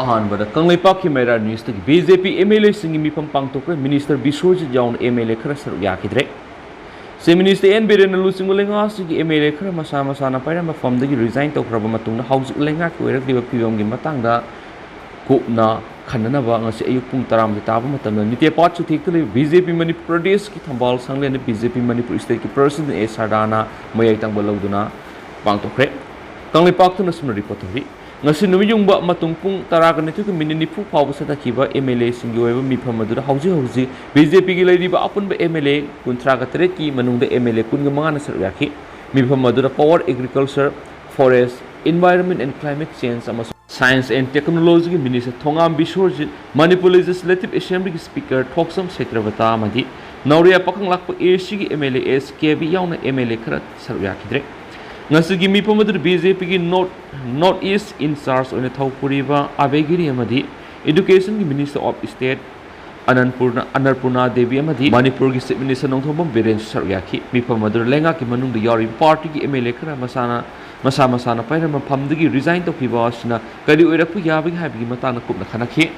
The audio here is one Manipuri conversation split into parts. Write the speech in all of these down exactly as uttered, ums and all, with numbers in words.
ꯑꯍꯥꯟꯕꯗ ꯀꯪꯂꯩꯄꯥꯛꯀꯤ ꯃꯩꯔꯥ ꯅ꯭ꯌꯨꯁꯇꯒꯤ꯫ B J P M L ꯑꯦꯁꯤꯡꯒꯤ ꯃꯤꯐꯝ ꯄꯥꯡꯊꯣꯛꯈ꯭ꯔꯦ꯫ ꯃꯤꯅꯤꯁꯇꯔ ꯕꯤꯁ꯭ꯋꯔꯖꯤꯠ ꯌꯥꯎꯅ ꯑꯦꯝ ꯑꯦꯜ ꯑꯦ ꯈꯔ ꯁꯔꯨꯛ ꯌꯥꯈꯤꯗ꯭ꯔꯦ꯫ ꯆꯤꯐ ꯃꯤꯅꯤꯁꯇꯔ ꯑꯦꯟ ꯕꯤꯔꯦꯟꯅ ꯂꯨꯆꯤꯡꯕ ꯂꯩꯉꯥꯛ ꯑꯁꯤꯒꯤ ꯑꯦꯝ ꯑꯦꯜ ꯑꯦ ꯈꯔ ꯃꯁꯥ ꯃꯁꯥꯅ ꯄꯥꯏꯔꯝꯕ ꯐꯝꯗꯒꯤ ꯔꯤꯖꯥꯏꯟ ꯇꯧꯈ꯭ꯔꯕ ꯃꯇꯨꯡꯗ ꯍꯧꯖꯤꯛ ꯂꯩꯉꯥꯛꯀꯤ ꯑꯣꯏꯔꯛꯂꯤꯕ ꯐꯤꯕꯝꯒꯤ ꯃꯇꯥꯡꯗ ꯀꯨꯞꯅ ꯈꯟꯅꯅꯕ ꯉꯁꯤ ꯑꯌꯨꯛ ꯄꯨꯡ ꯇꯔꯥꯃꯥꯊꯣꯏ ꯇꯥꯕ ꯃꯇꯝꯗ ꯅꯤꯇꯦꯄꯥꯠ ꯆꯨꯊꯦꯛꯇ ꯂꯩꯕ ꯕꯤ ꯖꯦ ꯄꯤ ꯃꯅꯤꯄꯨꯔ ꯄ꯭ꯔꯗꯦꯁꯀꯤ ꯊꯝꯕꯥꯜ ꯁꯪꯂꯦꯟꯗ ꯕꯤ ꯖꯦ ꯄꯤ ꯃꯅꯤꯄꯨꯔ ꯁ꯭ꯇꯦꯠꯀꯤ ꯄ꯭ꯔꯁꯤꯗꯦꯟ ꯑꯦ ꯁꯔꯗꯥꯅ ꯃꯌꯥꯏ ꯊꯪꯕ ꯂꯧꯗꯨꯅ ꯄꯥꯡꯊꯣꯛꯈ꯭ꯔꯦ꯫ ꯀꯪꯂꯩꯄꯥꯛꯇꯅ ꯑꯁꯨꯝꯅ ꯔꯤꯄꯣꯔꯠ ꯇꯧꯔꯤ꯫ ꯉꯁꯤ ꯅꯨꯃꯤꯠ ꯌꯨꯡꯕ ꯃꯇꯨꯡ ꯄꯨꯡ ꯇꯔꯥꯒ ꯅꯤꯊꯣꯏꯒ ꯃꯤꯅꯤꯠ ꯅꯤꯐꯨ ꯐꯥꯎꯕ ꯆꯠꯊꯈꯤꯕ ꯑꯦꯝ ꯑꯦꯜ ꯑꯦꯁꯤꯡꯒꯤ ꯑꯣꯏꯕ ꯃꯤꯐꯝ ꯑꯗꯨꯗ ꯍꯧꯖꯤꯛ ꯍꯧꯖꯤꯛ ꯕꯤ ꯖꯦ ꯄꯤꯒꯤ ꯂꯩꯔꯤꯕ ꯑꯄꯨꯟꯕ ꯑꯦꯝ ꯑꯦꯜ ꯑꯦ ꯀꯨꯟꯊ꯭ꯔꯥꯒ ꯇꯔꯦꯠꯀꯤ ꯃꯅꯨꯡꯗ ꯑꯦꯝ ꯑꯦꯜ ꯑꯦ ꯀꯨꯟꯒ ꯃꯉꯥꯅ ꯁꯔꯨꯛ ꯌꯥꯈꯤ꯫ ꯃꯤꯐꯝ ꯑꯗꯨꯗ power, agriculture, forest, environment and climate change ꯑꯃꯁꯨꯡ science and technology ꯒꯤ ꯃꯤꯅꯤꯁꯇꯔ ꯊꯣꯉꯥꯝ ꯕꯤꯁ꯭ꯋꯔꯖꯤꯠ, ꯃꯅꯤꯄꯨꯔ ꯂꯦꯖꯤꯁꯂꯦꯇꯤꯚ ꯑꯦꯁꯦꯝꯕ꯭ꯂꯤꯒꯤ ꯁ꯭ꯄꯤꯀꯔ ꯊꯣꯛꯆꯝ ꯁꯩꯇ꯭ꯔꯕꯇꯥ ꯑꯃꯗꯤ ꯅꯧꯔꯤꯌꯥ ꯄꯥꯈꯪ ꯂꯥꯛꯄ ꯑꯦ ꯁꯤꯒꯤ M L A S K B ꯌꯥꯎꯅ ꯑꯦꯝ ꯑꯦꯜ ꯑꯦ ꯈꯔ ꯁꯔꯨꯛ ꯌꯥꯈꯤꯗ꯭ꯔꯦ꯫ ꯉꯁꯤꯒꯤ ꯃꯤꯐꯝ ꯑꯗꯨꯗ ꯕꯤ ꯖꯦ ꯄꯤꯒꯤ ꯅꯣꯔꯠ, ꯅꯣꯔꯠ ꯏꯁ ꯏꯟꯆꯥꯔꯖ ꯑꯣꯏꯅ ꯊꯧ ꯄꯨꯔꯤꯕ ꯑꯕꯦ ꯒꯤꯔꯤ ꯑꯃꯗꯤ ꯏꯗꯨꯀꯦꯁꯟꯒꯤ ꯃꯤꯅꯤꯁꯇꯔ ꯑꯣꯐ ꯁ꯭ꯇꯦꯠ ꯑꯅꯟꯄꯨꯔꯅ, ꯑꯟꯅꯄꯨꯔꯅꯥ ꯗꯦꯕꯤ ꯑꯃꯗꯤ ꯃꯅꯤꯄꯨꯔꯒꯤ ꯆꯤꯐ ꯃꯤꯅꯤꯁꯇꯔ ꯅꯣꯡꯊꯣꯝꯕꯝ ꯕꯤꯔꯦꯟꯁꯨ ꯁꯔꯨꯛ ꯌꯥꯈꯤ꯫ ꯃꯤꯐꯝ ꯑꯗꯨꯗ ꯂꯩꯉꯥꯛꯀꯤ ꯃꯅꯨꯡꯗ ꯌꯥꯎꯔꯤꯕ ꯄꯥꯔꯇꯤꯒꯤ ꯑꯦꯝ ꯑꯦꯜ ꯑꯦ ꯈꯔ ꯃꯁꯥꯅ, ꯃꯁꯥ ꯃꯁꯥꯅ ꯄꯥꯏꯔꯝꯕ ꯐꯝꯗꯒꯤ ꯔꯤꯖꯥꯏꯟ ꯇꯧꯈꯤꯕ ꯑꯁꯤꯅ ꯀꯔꯤ ꯑꯣꯏꯔꯛꯄ ꯌꯥꯕꯒꯦ ꯍꯥꯏꯕꯒꯤ ꯃꯇꯥꯡꯗ ꯀꯨꯞꯅ ꯈꯟꯅꯈꯤ꯫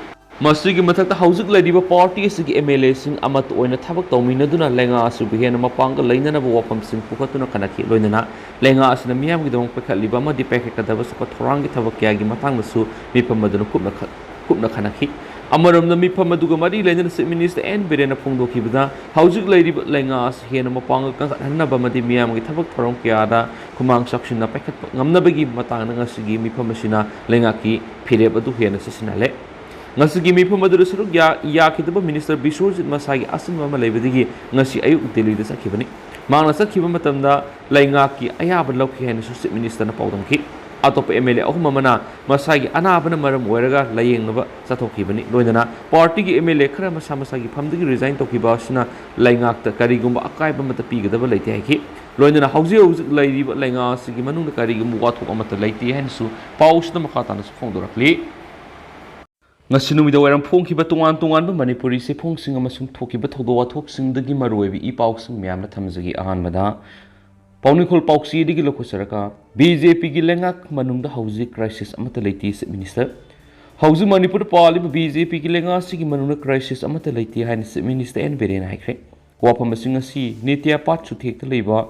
ꯃꯁꯤꯒꯤ ꯃꯊꯛꯇ ꯍꯧꯖꯤꯛ ꯂꯩꯔꯤꯕ ꯄꯥꯔꯇꯤ ꯑꯁꯤꯒꯤ ꯑꯦꯝ ꯑꯦꯜ ꯑꯦꯁꯤꯡ ꯑꯃꯠꯇ ꯑꯣꯏꯅ ꯊꯕꯛ ꯇꯧꯃꯤꯟꯅꯗꯨꯅ ꯂꯩꯉꯥꯛ ꯑꯁꯤꯕꯨ ꯍꯦꯟꯅ ꯃꯄꯥꯡꯒꯜ ꯂꯩꯅꯅꯕ ꯋꯥꯐꯝꯁꯤꯡ ꯄꯨꯈꯠꯇꯨꯅ ꯈꯟꯅꯈꯤ꯫ ꯂꯣꯏꯅꯅ ꯂꯩꯉꯥꯛ ꯑꯁꯤꯅ ꯃꯤꯌꯥꯝꯒꯤꯗꯃꯛ ꯄꯥꯏꯈꯠꯂꯤꯕ ꯑꯃꯗꯤ ꯄꯥꯏꯈꯠꯀꯗꯕ ꯆꯥꯎꯈꯠ ꯊꯧꯔꯥꯡꯒꯤ ꯊꯕꯛ ꯀꯌꯥꯒꯤ ꯃꯇꯥꯡꯗꯁꯨ ꯃꯤꯐꯝ ꯑꯗꯨꯅ ꯀꯨꯞꯅ ꯈ-, ꯀꯨꯞꯅ ꯈꯟꯅꯈꯤ꯫ ꯑꯃꯔꯣꯝꯗ ꯃꯤꯐꯝ ꯑꯗꯨꯒ ꯃꯔꯤ ꯂꯩꯅꯅ ꯆꯤꯐ ꯃꯤꯅꯤꯁꯇꯔ ꯑꯦꯟ ꯕꯤꯔꯦꯟꯅ ꯐꯣꯡꯗꯣꯛꯈꯤꯕꯗ ꯍꯧꯖꯤꯛ ꯂꯩꯔꯤꯕ ꯂꯩꯉꯥꯛ ꯑꯁꯤ ꯍꯦꯟꯅ ꯃꯄꯥꯡꯒꯜ ꯀꯟꯈꯠꯍꯟꯅꯕ ꯑꯃꯗꯤ ꯃꯤꯌꯥꯝꯒꯤ ꯊꯕꯛ ꯊꯧꯔꯝ ꯀꯌꯥꯗ ꯈꯨꯃꯥꯡ ꯆꯥꯎꯁꯤꯟꯅ ꯄꯥꯏꯈꯠꯄ ꯉꯝꯅꯕꯒꯤ ꯃꯇꯥꯡꯗ ꯉꯁꯤꯒꯤ ꯃꯤꯐꯝ ꯑꯁꯤꯅ ꯂꯩꯉꯥꯛꯀꯤ ꯐꯤꯔꯦꯞ ꯑꯗꯨ ꯍꯦꯟꯅ ꯆꯦꯠꯁꯤꯟꯍꯜꯂꯦ꯫ ꯉꯁꯤꯒꯤ ꯃꯤꯐꯝ ꯑꯗꯨꯗ ꯁꯔꯨꯛ ꯌꯥ-, ꯌꯥꯈꯤꯗꯕ ꯃꯤꯅꯤꯁꯇꯔ ꯕꯤꯁ꯭ꯋꯔꯖꯤꯠ ꯃꯁꯥꯒꯤ ꯑꯁꯤꯟꯕ ꯑꯃ ꯂꯩꯕꯗꯒꯤ ꯉꯁꯤ ꯑꯌꯨꯛ ꯗꯤꯜꯂꯤꯗ ꯆꯠꯈꯤꯕꯅꯤ꯫ ꯃꯍꯥꯛꯅ ꯆꯠꯈꯤꯕ ꯃꯇꯝꯗ ꯂꯩꯉꯥꯛꯀꯤ ꯑꯌꯥꯕ ꯂꯧꯈꯤ ꯍꯥꯏꯅꯁꯨ ꯆꯤꯐ ꯃꯤꯅꯤꯁꯇꯔꯅ ꯄꯥꯎꯗꯝꯈꯤ꯫ ꯑꯇꯣꯞꯄ ꯑꯦꯝ ꯑꯦꯜ ꯑꯦ ꯑꯍꯨꯝ ꯑꯃꯅ ꯃꯁꯥꯒꯤ ꯑꯅꯥꯕꯅ ꯃꯔꯝ ꯑꯣꯏꯔꯒ ꯂꯥꯌꯦꯡꯅꯕ ꯆꯠꯊꯣꯛꯈꯤꯕꯅꯤ꯫ ꯂꯣꯏꯅꯅ ꯄꯥꯔꯇꯤꯒꯤ ꯑꯦꯝ ꯑꯦꯜ ꯑꯦ ꯈꯔ ꯃꯁꯥ ꯃꯁꯥꯒꯤ ꯐꯝꯗꯒꯤ ꯔꯤꯖꯥꯏꯟ ꯇꯧꯈꯤꯕ ꯑꯁꯤꯅ ꯂꯩꯉꯥꯛꯇ ꯀꯔꯤꯒꯨꯝꯕ ꯑꯀꯥꯏꯕ ꯑꯃꯠꯇ ꯄꯤꯒꯗꯕ ꯂꯩꯇꯦ ꯍꯥꯏꯈꯤ꯫ ꯂꯣꯏꯅꯅ ꯍꯧꯖꯤꯛ ꯍꯧꯖꯤꯛ ꯂꯩꯔꯤꯕ ꯂꯩꯉꯥꯛ ꯑꯁꯤꯒꯤ ꯃꯅꯨꯡꯗ ꯀꯔꯤꯒꯨꯝꯕ ꯋꯥꯊꯣꯛ ꯑꯃꯠꯇ ꯂꯩꯇꯦ ꯍꯥꯏꯅꯁꯨ ꯄꯥꯎꯁꯤꯗ ꯃꯈꯥ ꯇꯥꯅꯁꯨ ꯐꯣꯡꯗꯣꯔꯛꯂꯤ꯫ ꯉꯁꯤ ꯅꯨꯃꯤꯗꯥꯡ ꯋꯥꯏꯔꯝ ꯐꯣꯡꯈꯤꯕ ꯇꯣꯉꯥꯟ ꯇꯣꯉꯥꯟꯕ ꯃꯅꯤꯄꯨꯔꯤ ꯆꯦꯐꯣꯡꯁꯤꯡ ꯑꯃꯁꯨꯡ ꯊꯣꯛꯈꯤꯕ ꯊꯧꯗꯣꯛ ꯋꯥꯊꯣꯛꯁꯤꯡꯗꯒꯤ ꯃꯔꯨꯑꯣꯏꯕ ꯏ ꯄꯥꯎꯁꯤꯡ ꯃꯌꯥꯝꯅ ꯊꯝꯖꯒꯦ꯫ ꯑꯍꯥꯟꯕꯗ ꯄꯥꯎꯅꯤꯡꯈꯣꯜ ꯄꯥꯎꯆꯦꯗꯒꯤ ꯂꯧꯈꯠꯆꯔꯒ, ꯕꯤ ꯖꯦ ꯄꯤꯒꯤ ꯂꯩꯉꯥꯛ ꯃꯅꯨꯡꯗ ꯍꯧꯖꯤꯛ ꯀ꯭ꯔꯥꯏꯁꯤꯁ ꯑꯃꯠꯇ ꯂꯩꯇꯦ, ꯆꯤꯐ ꯃꯤꯅꯤꯁꯇꯔ꯫ ꯍꯧꯖꯤꯛ ꯃꯅꯤꯄꯨꯔꯗ ꯄꯥꯜꯂꯤꯕ ꯕꯤ ꯖꯦ ꯄꯤꯒꯤ ꯂꯩꯉꯥꯛꯁꯤꯒꯤ ꯃꯅꯨꯡꯗ crisis ꯑꯃꯠꯇ ꯂꯩꯇꯦ ꯍꯥꯏꯅ Chief Minister ꯑꯦꯟ ꯕꯤꯔꯦꯟꯅ ꯍꯥꯏꯈ꯭ꯔꯦ꯫ ꯋꯥꯐꯝ ꯑꯁꯤ ꯉꯁꯤ ꯅꯦꯇꯤꯌꯥꯄꯥꯠ ꯆꯨꯊꯦꯛꯇ ꯂꯩꯕ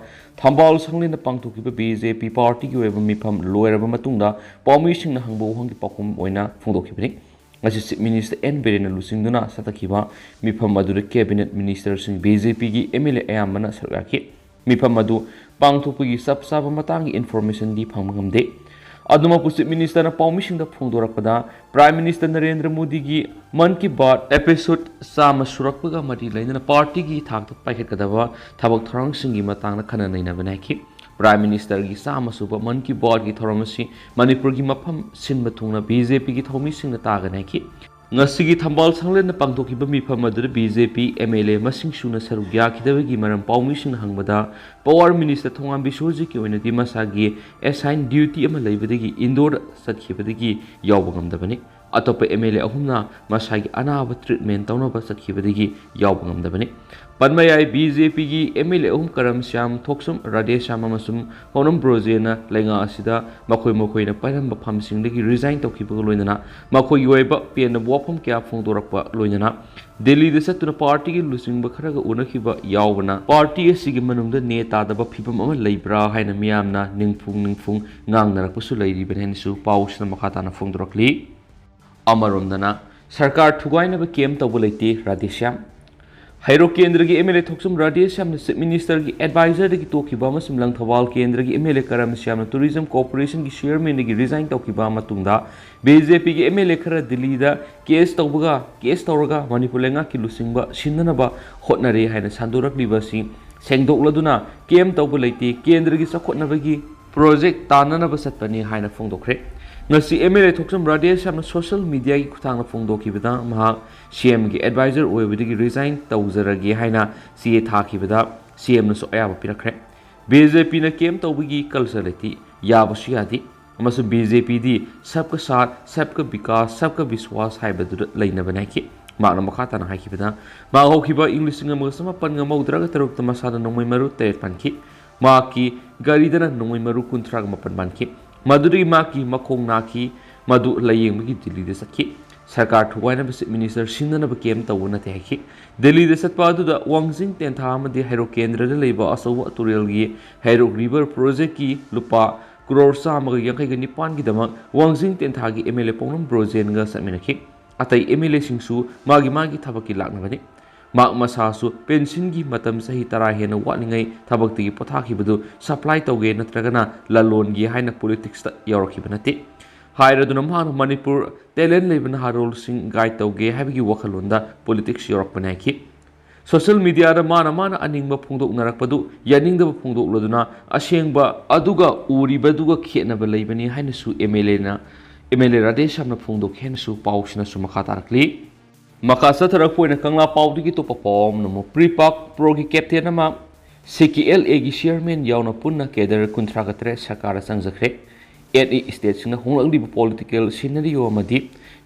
ꯊꯝꯕꯥꯜ ꯁꯪꯂꯦꯟꯗ ꯄꯥꯡꯊꯣꯛꯈꯤꯕ ꯕꯤ ꯖꯦ ꯄꯤ ꯄꯥꯔꯇꯤꯒꯤ ꯑꯣꯏꯕ ꯃꯤꯐꯝ ꯂꯣꯏꯔꯕ ꯃꯇꯨꯡꯗ ꯄꯥꯎꯃꯤꯁꯤꯡꯅ ꯍꯪꯕ ꯋꯥꯍꯪꯒꯤ ꯄꯥꯎꯈꯨꯝ ꯑꯣꯏꯅ ꯐꯣꯡꯗꯣꯛꯈꯤꯕꯅꯤ꯫ ꯉꯁꯤ Chief Minister ꯑꯦꯟ ꯕꯤꯔꯦꯟꯅ ꯂꯨꯆꯤꯡꯗꯨꯅ ꯆꯠꯊꯈꯤꯕ ꯃꯤꯐꯝ ꯑꯗꯨꯗ cabinet ministerꯁꯤꯡ, ꯕꯤ ꯖꯦ ꯄꯤꯒꯤ ꯑꯦꯝ ꯑꯦꯜ ꯑꯦ ꯑꯌꯥꯝꯕꯅ ꯁꯔꯨꯛ ꯌꯥꯈꯤ꯫ ꯃꯤꯐꯝ ꯑꯗꯨ ꯄꯥꯡꯊꯣꯛꯄꯒꯤ ꯆꯞ ꯆꯥꯕ ꯃꯇꯥꯡꯒꯤ informationꯗꯤ ꯐꯪꯕ ꯉꯝꯗꯦ꯫ ꯑꯗꯨꯃꯛꯄꯨ Chief Ministerꯅ ꯄꯥꯎꯃꯤꯁꯤꯡꯗ ꯐꯣꯡꯗꯣꯔꯛꯄꯗ, Prime Minister ꯅꯔꯦꯟꯗ꯭ꯔ ꯃꯣꯗꯤꯒꯤ ꯃꯟ ꯀꯤ ꯕꯥꯠ episode ꯆꯥꯝꯃ ꯁꯨꯔꯛꯄꯒ ꯃꯔꯤ ꯂꯩꯅꯅ ꯄꯥꯔꯇꯤꯒꯤ ꯊꯥꯛꯇ ꯄꯥꯏꯈꯠꯀꯗꯕ ꯊꯕꯛ ꯊꯧꯔꯥꯡꯁꯤꯡꯒꯤ ꯃꯇꯥꯡꯗ ꯈꯟꯅ ꯅꯩꯅꯕ ꯅꯥꯏꯈꯤ꯫ Prime Ministerꯒꯤ ꯆꯥꯝꯃ ꯁꯨꯕ ꯃꯟ ꯀꯤ ꯕꯥꯠꯀꯤ ꯊꯧꯔꯝ ꯑꯁꯤ ꯃꯅꯤꯄꯨꯔꯒꯤ ꯃꯐꯝ ꯁꯤꯟꯕ ꯊꯨꯡꯅ ꯕꯤ ꯖꯦ ꯄꯤꯒꯤ ꯊꯧꯃꯤꯁꯤꯡꯅ ꯇꯥꯒꯅꯤ ꯍꯥꯏꯈꯤ꯫ ꯉꯁꯤꯒꯤ ꯊꯝꯕꯥꯜ ꯁꯪꯂꯦꯟꯗ ꯄꯥꯡꯊꯣꯛꯈꯤꯕ ꯃꯤꯐꯝ ꯑꯗꯨꯗ B J P M L A ꯃꯁꯤꯡ ꯁꯨꯅ ꯁꯔꯨꯛ ꯌꯥꯈꯤꯗꯕꯒꯤ ꯃꯔꯝ ꯄꯥꯎꯃꯤꯁꯤꯡꯅ ꯍꯪꯕꯗ, Power Minister ꯊꯣꯉꯥꯝ ꯕꯤꯁ꯭ꯋꯖꯤꯠꯀꯤ ꯑꯣꯏꯅꯗꯤ ꯃꯁꯥꯒꯤ assign duty ꯑꯃ ꯂꯩꯕꯗꯒꯤ ꯏꯟꯗꯣꯔꯗ ꯆꯠꯈꯤꯕꯗꯒꯤ ꯌꯥꯎꯕ ꯉꯝꯗꯕꯅꯤ꯫ ꯑꯇꯣꯞꯄ ꯑꯦꯝ ꯑꯦꯜ ꯑꯦ ꯑꯍꯨꯝꯅ ꯃꯁꯥꯒꯤ ꯑꯅꯥꯕ treatment ꯇꯧꯅꯕ ꯆꯠꯈꯤꯕꯗꯒꯤ ꯌꯥꯎꯕ ꯉꯝꯗꯕꯅꯤ꯫ ꯄꯟꯕ ꯌꯥꯏ, ꯕꯤ ꯖꯦ ꯄꯤꯒꯤ ꯑꯦꯝ ꯑꯦꯜ ꯑꯦ ꯑꯍꯨꯝ ꯀꯔꯝ ꯁ꯭ꯌꯥꯝ, ꯊꯣꯛꯆꯝ ꯔꯥꯙꯦꯁ꯭ꯌꯥꯝ ꯑꯃꯁꯨꯡ ꯍꯣꯅꯝ ꯕ꯭ꯔꯣꯖꯦꯅ ꯂꯩꯉꯥꯛ ꯑꯁꯤꯗ ꯃꯈꯣꯏ ꯃꯈꯣꯏꯅ ꯄꯥꯏꯔꯝꯕ ꯐꯝꯁꯤꯡꯗꯒꯤ resign ꯇꯧꯈꯤꯕꯒ ꯂꯣꯏꯅꯅ ꯃꯈꯣꯏꯒꯤ ꯑꯣꯏꯕ ꯄꯦꯟꯗꯕ ꯋꯥꯐꯝ ꯀꯌꯥ ꯐꯣꯡꯗꯣꯔꯛꯄ ꯂꯣꯏꯅꯅ ꯗꯦꯜꯂꯤꯗ ꯆꯠꯇꯨꯅ ꯄꯥꯔꯇꯤꯒꯤ ꯂꯨꯆꯤꯡꯕ ꯈꯔꯒ ꯎꯅꯈꯤꯕ ꯌꯥꯎꯕꯅ ꯄꯥꯔꯇꯤ ꯑꯁꯤꯒꯤ ꯃꯅꯨꯡꯗ ꯅꯦ ꯇꯥꯗꯕ ꯐꯤꯕꯝ ꯑꯃ ꯂꯩꯕ꯭ꯔꯥ ꯍꯥꯏꯅ ꯃꯤꯌꯥꯝꯅ ꯅꯤꯡꯐꯨꯡ ꯅꯤꯡꯐꯨꯡ ꯉꯥꯡꯅꯔꯛꯄꯁꯨ ꯂꯩꯔꯤꯕꯅꯤ ꯍꯥꯏꯅꯁꯨ ꯄꯥꯎꯁꯤꯅ ꯃꯈꯥ ꯇꯥꯅ ꯐꯣꯡꯗꯣꯔꯛꯂꯤ꯫ ꯑꯃꯔꯣꯝꯗꯅ ꯁꯔꯀꯥꯔ ꯊꯨꯒꯥꯏꯅꯕ camp ꯇꯧꯕ ꯂꯩꯇꯦ, ꯔꯥꯙꯦꯁ꯭ꯌꯥꯝ꯫ ꯍꯩꯔꯣꯛ ꯀꯦꯟꯗ꯭ꯔꯒꯤ ꯑꯦꯝ ꯑꯦꯜ ꯑꯦ ꯊꯣꯛꯆꯝ ꯔꯥꯙꯦꯁ꯭ꯌꯥꯝꯅ Chief Ministerꯒꯤ advisorꯗꯒꯤ ꯇꯣꯛꯈꯤꯕ ꯑꯃꯁꯨꯡ ꯂꯪꯊꯕꯥꯜ ꯀꯦꯟꯗ꯭ꯔꯒꯤ ꯑꯦꯝ ꯑꯦꯜ ꯑꯦ ꯀꯔꯝ ꯁ꯭ꯌꯥꯝꯅ Tourism Corporationꯒꯤ chairmanꯗꯒꯤ resign ꯇꯧꯈꯤꯕ ꯃꯇꯨꯡꯗ, ꯕꯤ ꯖꯦ ꯄꯤꯒꯤ ꯑꯦꯝ ꯑꯦꯜ ꯑꯦ ꯈꯔ ꯗꯤꯜꯂꯤꯗ case ꯇꯧꯕꯒ, case ꯇꯧꯔꯒ ꯃꯅꯤꯄꯨꯔ ꯂꯩꯉꯥꯛꯀꯤ ꯂꯨꯆꯤꯡꯕ ꯁꯤꯟꯅꯅꯕ ꯍꯣꯠꯅꯔꯦ ꯍꯥꯏꯅ ꯁꯟꯗꯣꯔꯛꯂꯤꯕ ꯑꯁꯤ ꯁꯦꯡꯗꯣꯛꯂꯗꯨꯅ camp ꯇꯧꯕ ꯂꯩꯇꯦ, ꯀꯦꯟꯗ꯭ꯔꯒꯤ ꯆꯥꯎꯈꯠꯅꯕꯒꯤ project ꯇꯥꯟꯅꯅꯕ ꯆꯠꯄꯅꯤ ꯍꯥꯏꯅ ꯐꯣꯡꯗꯣꯛꯈ꯭ꯔꯦ꯫ ꯉꯁꯤ ꯑꯦꯝ ꯑꯦꯜ ꯑꯦ ꯊꯣꯛꯆꯝ ꯔꯥꯙꯦꯁ꯭ꯌꯥꯝꯅ social mediaꯒꯤ ꯈꯨꯠꯊꯥꯡꯗ ꯐꯣꯡꯗꯣꯛꯈꯤꯕꯗ, ꯃꯍꯥꯛ ꯁꯤ ꯑꯦꯝꯒꯤ advisor ꯑꯣꯏꯕꯗꯒꯤ resign ꯇꯧꯖꯔꯒꯦ ꯍꯥꯏꯅ ꯆꯦ ꯊꯥꯈꯤꯕꯗ ꯁꯤ ꯑꯦꯝꯅꯁꯨ ꯑꯌꯥꯕ ꯄꯤꯔꯛꯈ꯭ꯔꯦ꯫ ꯕꯤ ꯖꯦ ꯄꯤꯅ camp ꯇꯧꯕꯒꯤ culture ꯂꯩꯇꯦ, ꯌꯥꯕꯁꯨ ꯌꯥꯗꯦ, ꯑꯃꯁꯨꯡ ꯕꯤ ꯖꯦ ꯄꯤꯗꯤ Sabka Saath, Sabka Vikas, Sabka Vishwas ꯍꯥꯏꯕꯗꯨꯗ ꯂꯩꯅꯕꯅꯤ ꯍꯥꯏꯈꯤ꯫ ꯃꯍꯥꯛꯅ ꯃꯈꯥ ꯇꯥꯅ ꯍꯥꯏꯈꯤꯕꯗ, ꯃꯍꯥꯛ ꯍꯧꯈꯤꯕ ꯏꯪ ꯂꯤꯁꯤꯡ ꯑꯃꯒ ꯆꯃꯥꯄꯟꯒ ꯃꯧꯗ꯭ꯔꯥꯒ ꯇꯔꯨꯛꯇ ꯃꯁꯥꯗ ꯅꯣꯡꯃꯩ ꯃꯔꯨ ꯇꯔꯦꯠ ꯄꯥꯟꯈꯤ꯫ ꯃꯍꯥꯛꯀꯤ ꯒꯥꯔꯤꯗꯅ ꯅꯣꯡꯃꯩ ꯃꯔꯨ ꯀꯨꯟꯊ꯭ꯔꯥꯒ ꯃꯥꯄꯟ ꯄꯥꯟꯈꯤ꯫ ꯃꯗꯨꯗꯒꯤ ꯃꯍꯥꯛꯀꯤ ꯃꯈꯣꯡ ꯅꯥꯈꯤ꯫ ꯃꯗꯨ ꯂꯥꯌꯦꯡꯕꯒꯤ ꯗꯤꯜꯂꯤꯗ ꯆꯠꯈꯤ꯫ ꯁꯔꯀꯥꯔ ꯊꯨꯒꯥꯏꯅꯕ ꯆꯤꯐ ꯃꯤꯅꯤꯁꯇꯔ ꯁꯤꯟꯅꯅꯕ ꯀꯦꯝ ꯇꯧꯕ ꯅꯠꯇꯦ ꯍꯥꯏꯈꯤ꯫ ꯗꯤꯜꯂꯤꯗ ꯆꯠꯄ ꯑꯗꯨꯗ ꯋꯥꯡꯖꯤꯡ ꯇꯦꯟꯊꯥ ꯑꯃꯗꯤ ꯍꯩꯔꯣꯛ ꯀꯦꯟꯗ꯭ꯔꯗ ꯂꯩꯕ ꯑꯆꯧꯕ ꯇꯨꯔꯦꯜꯒꯤ ꯍꯩꯔꯣꯛ ꯔꯤꯚꯔ ꯄ꯭ꯔꯣꯖꯦꯛꯀꯤ ꯂꯨꯄꯥ ꯀ꯭ꯔꯣꯔ ꯆꯥꯝꯃꯒ ꯌꯥꯡꯈꯩꯒ ꯅꯤꯄꯥꯟꯒꯤꯗꯃꯛ ꯋꯥꯡꯖꯤꯡ ꯇꯦꯟꯊꯥꯒꯤ ꯑꯦꯝ ꯑꯦꯜ ꯑꯦ ꯄꯥꯎꯅꯝ ꯕ꯭ꯔꯣꯖꯦꯟꯒ ꯆꯠꯃꯤꯟꯅꯈꯤ꯫ ꯑꯇꯩ ꯑꯦꯝ ꯑꯦꯜ ꯑꯦꯁꯤꯡꯁꯨ ꯃꯥꯒꯤ ꯃꯥꯒꯤ ꯊꯕꯛꯀꯤ ꯂꯥꯛꯅꯕꯅꯤ꯫ ꯃꯍꯥꯛ ꯃꯁꯥꯁꯨ ꯄꯦꯟꯁꯤꯟꯒꯤ ꯃꯇꯝ ꯆꯍꯤ ꯇꯔꯥ ꯍꯦꯟꯅ ꯋꯥꯠꯂꯤꯉꯩ ꯊꯕꯛꯇꯒꯤ ꯄꯣꯊꯥꯈꯤꯕꯗꯨ ꯁꯄ꯭ꯂꯥꯏ ꯇꯧꯒꯦ ꯅꯠꯇ꯭ꯔꯒꯅ ꯂꯂꯣꯟꯒꯦ ꯍꯥꯏꯅ ꯄꯣꯂꯤꯇꯤꯛꯁꯇ ꯌꯥꯎꯔꯛꯈꯤꯕ ꯅꯠꯇꯦ꯫ ꯍꯥꯏꯔꯗꯨꯅ ꯃꯍꯥꯛꯅ ꯃꯅꯤꯄꯨꯔ ꯇꯦꯂꯦꯟ ꯂꯩꯕ ꯅꯍꯥꯔꯣꯜꯁꯤꯡ ꯒꯥꯏꯗ ꯇꯧꯒꯦ ꯍꯥꯏꯕꯒꯤ ꯋꯥꯈꯜꯂꯣꯟꯗ ꯄꯣꯂꯤꯇꯤꯛꯁ ꯌꯧꯔꯛꯄꯅꯤ ꯍꯥꯏꯈꯤ꯫ ꯁꯣꯁꯤꯌꯦꯜ ꯃꯤꯗꯤꯌꯥꯗ ꯃꯥꯅ ꯃꯥꯅ ꯑꯅꯤꯡꯕ ꯐꯣꯡꯗꯣꯛꯅꯔꯛꯄꯗꯨ ꯌꯥꯅꯤꯡꯗꯕ ꯐꯣꯡꯗꯣꯛꯂꯗꯨꯅ ꯑꯁꯦꯡꯕ ꯑꯗꯨꯒ ꯎꯔꯤꯕꯗꯨꯒ ꯈꯦꯠꯅꯕ ꯂꯩꯕꯅꯤ ꯍꯥꯏꯅꯁꯨ ꯑꯦꯝ ꯑꯦꯜ ꯑꯦꯅ, ꯑꯦꯝ ꯑꯦꯜ ꯑꯦ ꯔꯥꯙꯦꯁ꯭ꯌꯥꯝꯅ ꯐꯣꯡꯗꯣꯛꯈꯤ ꯍꯥꯏꯅꯁꯨ ꯄꯥꯎꯁꯤꯅꯁꯨ ꯃꯈꯥ ꯇꯥꯔꯛꯂꯤ꯫ ꯃꯈꯥ ꯆꯠꯊꯔꯛꯄ ꯑꯣꯏꯅ ꯀꯪꯂꯥ ꯄꯥꯎꯗꯒꯤ ꯑꯇꯣꯞꯄ ꯄꯥꯎ ꯑꯃꯅ ꯑꯃꯨꯛ ꯄ꯭ꯔꯤꯄꯥꯛ ꯄ꯭ꯔꯣꯒꯤ ꯀꯦꯞꯇꯦꯟ ꯑꯃ ꯁꯤ ꯀꯦ ꯑꯦꯜ ꯑꯦꯒꯤ ꯆꯤꯌꯔꯃꯦꯟ ꯌꯥꯎꯅ ꯄꯨꯟꯅ ꯀꯦꯗꯔ ꯀꯨꯟꯊ꯭ꯔꯥꯒ ꯇꯔꯦꯠ ꯁꯔꯀꯥꯔꯗ ꯆꯪꯖꯈ꯭ꯔꯦ꯫ ꯑꯦꯟ ꯏ ꯁ꯭ꯇꯦꯠꯁꯤꯡꯅ ꯍꯣꯡꯂꯛꯂꯤꯕ ꯄꯣꯂꯤꯇꯤꯀꯦꯜ ꯁꯤꯅꯔꯤꯑꯣ ꯑꯃꯗꯤ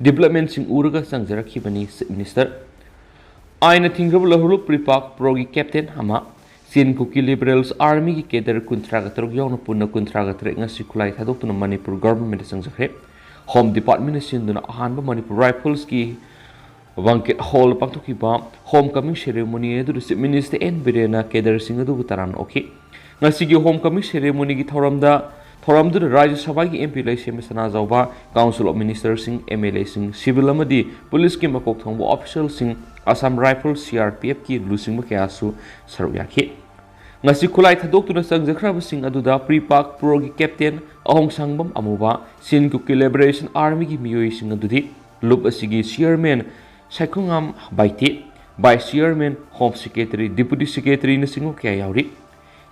ꯗꯤꯕ꯭ꯂꯞꯃꯦꯟꯁꯤꯡ ꯎꯔꯒ ꯆꯪꯖꯔꯛꯈꯤꯕꯅꯤ ꯆꯤꯐ ꯃꯤꯅꯤꯁꯇꯔ꯫ ꯑꯥꯏꯟꯅ ꯊꯤꯡꯈ꯭ꯔꯕ ꯂꯧꯍꯧꯔꯨ ꯄ꯭ꯔꯤꯄꯥꯛ ꯄ꯭ꯔꯣꯒꯤ ꯀꯦꯞꯇꯦꯟ ꯑꯃ ꯆꯤꯟ ꯀꯨꯀꯤ ꯂꯤꯕꯔꯦꯜꯁ ꯑꯥꯔꯃꯤꯒꯤ ꯀꯦꯗꯔ ꯀꯨꯟꯊ꯭ꯔꯥꯒ ꯇꯔꯨꯛ ꯌꯥꯎꯅ ꯄꯨꯟꯅ ꯀꯨꯟꯊ꯭ꯔꯥꯒ ꯇꯔꯦꯠ ꯉꯁꯤ ꯈꯨꯠꯂꯥꯏ ꯊꯥꯗꯣꯛꯇꯨꯅ ꯃꯅꯤꯄꯨꯔ ꯒꯚꯔꯟꯃꯦꯟꯠꯇ ꯆꯪꯖꯈ꯭ꯔꯦ꯫ ꯍꯣꯝ ꯗꯤꯄꯥꯔꯠꯃꯦꯟꯠꯅ ꯁꯤꯟꯗꯨꯅ ꯑꯍꯥꯟꯕ ꯃꯅꯤꯄꯨꯔ ꯔꯥꯏꯐꯜꯁꯀꯤ ꯕꯪꯀꯦꯠ ꯍꯣꯜꯗ ꯄꯥꯡꯊꯣꯛꯈꯤꯕ ꯍꯣꯝ ꯀꯃꯤꯡ ꯁꯦꯔꯦꯃꯣꯅꯤ ꯑꯗꯨꯗ ꯆꯤꯐ ꯃꯤꯅꯤꯁꯇꯔ ꯑꯦꯟ ꯕꯤꯔꯦꯟꯅ ꯀꯦꯗꯔꯁꯤꯡ ꯑꯗꯨꯕꯨ ꯇꯔꯥꯝꯅ ꯑꯣꯛꯈꯤ꯫ ꯉꯁꯤꯒꯤ ꯍꯣꯝ ꯀꯃꯤꯡ ꯁꯦꯔꯦꯃꯣꯅꯤꯒꯤ ꯊꯧꯔꯝꯗ, ꯊꯧꯔꯝꯗꯨꯗ ꯔꯥꯖ꯭ꯌ ꯁꯚꯥꯒꯤ ꯑꯦꯝ ꯄꯤ ꯂꯩꯁꯦꯝꯕ ꯁꯅꯥꯖꯥꯎꯕ, ꯀꯥꯎꯟꯁꯤꯜ ꯑꯣꯐ ꯃꯤꯅꯤꯁꯇꯔꯁꯤꯡ, ꯑꯦꯝ ꯑꯦꯜ ꯑꯦꯁꯤꯡ, ꯁꯤꯚꯤꯜ ꯑꯃꯗꯤ ꯄꯨꯂꯤꯁꯀꯤ ꯃꯀꯣꯛ ꯊꯣꯡꯕ ꯑꯣꯐꯤꯁꯤꯌꯦꯜꯁꯤꯡ, Assam rifle, C R P ꯑꯦꯐꯀꯤ ꯂꯨꯆꯤꯡꯕ ꯀꯌꯥꯁꯨ ꯁꯔꯨꯛ ꯌꯥꯈꯤ꯫ ꯉꯁꯤ ꯈꯨꯠꯂꯥꯏ ꯊꯥꯗꯣꯛꯇꯨꯅ ꯆꯪꯖꯈ꯭ꯔꯕꯁꯤꯡ ꯑꯗꯨꯗ ꯄ꯭ꯔꯤꯄꯥꯛ ꯄ꯭ꯔꯣꯒꯤ ꯀꯦꯞꯇꯦꯟ ꯑꯍꯣꯡꯁꯥꯡꯕꯝ ꯑꯃꯨꯕ, ꯆꯤꯟ ꯀꯨꯀꯤ ꯂꯤꯕꯔꯦꯁꯟ ꯑꯥꯔꯃꯤꯒꯤ ꯃꯤꯑꯣꯏꯁꯤꯡ ꯑꯗꯨꯗꯤ ꯂꯨꯞ ꯑꯁꯤꯒꯤ chairman Saikhongam Baite, vice chairman, home secretary, deputy ꯁꯦꯀ꯭ꯔꯦꯇꯔꯤꯅꯆꯤꯡꯕ ꯀꯌꯥ ꯌꯥꯎꯔꯤ꯫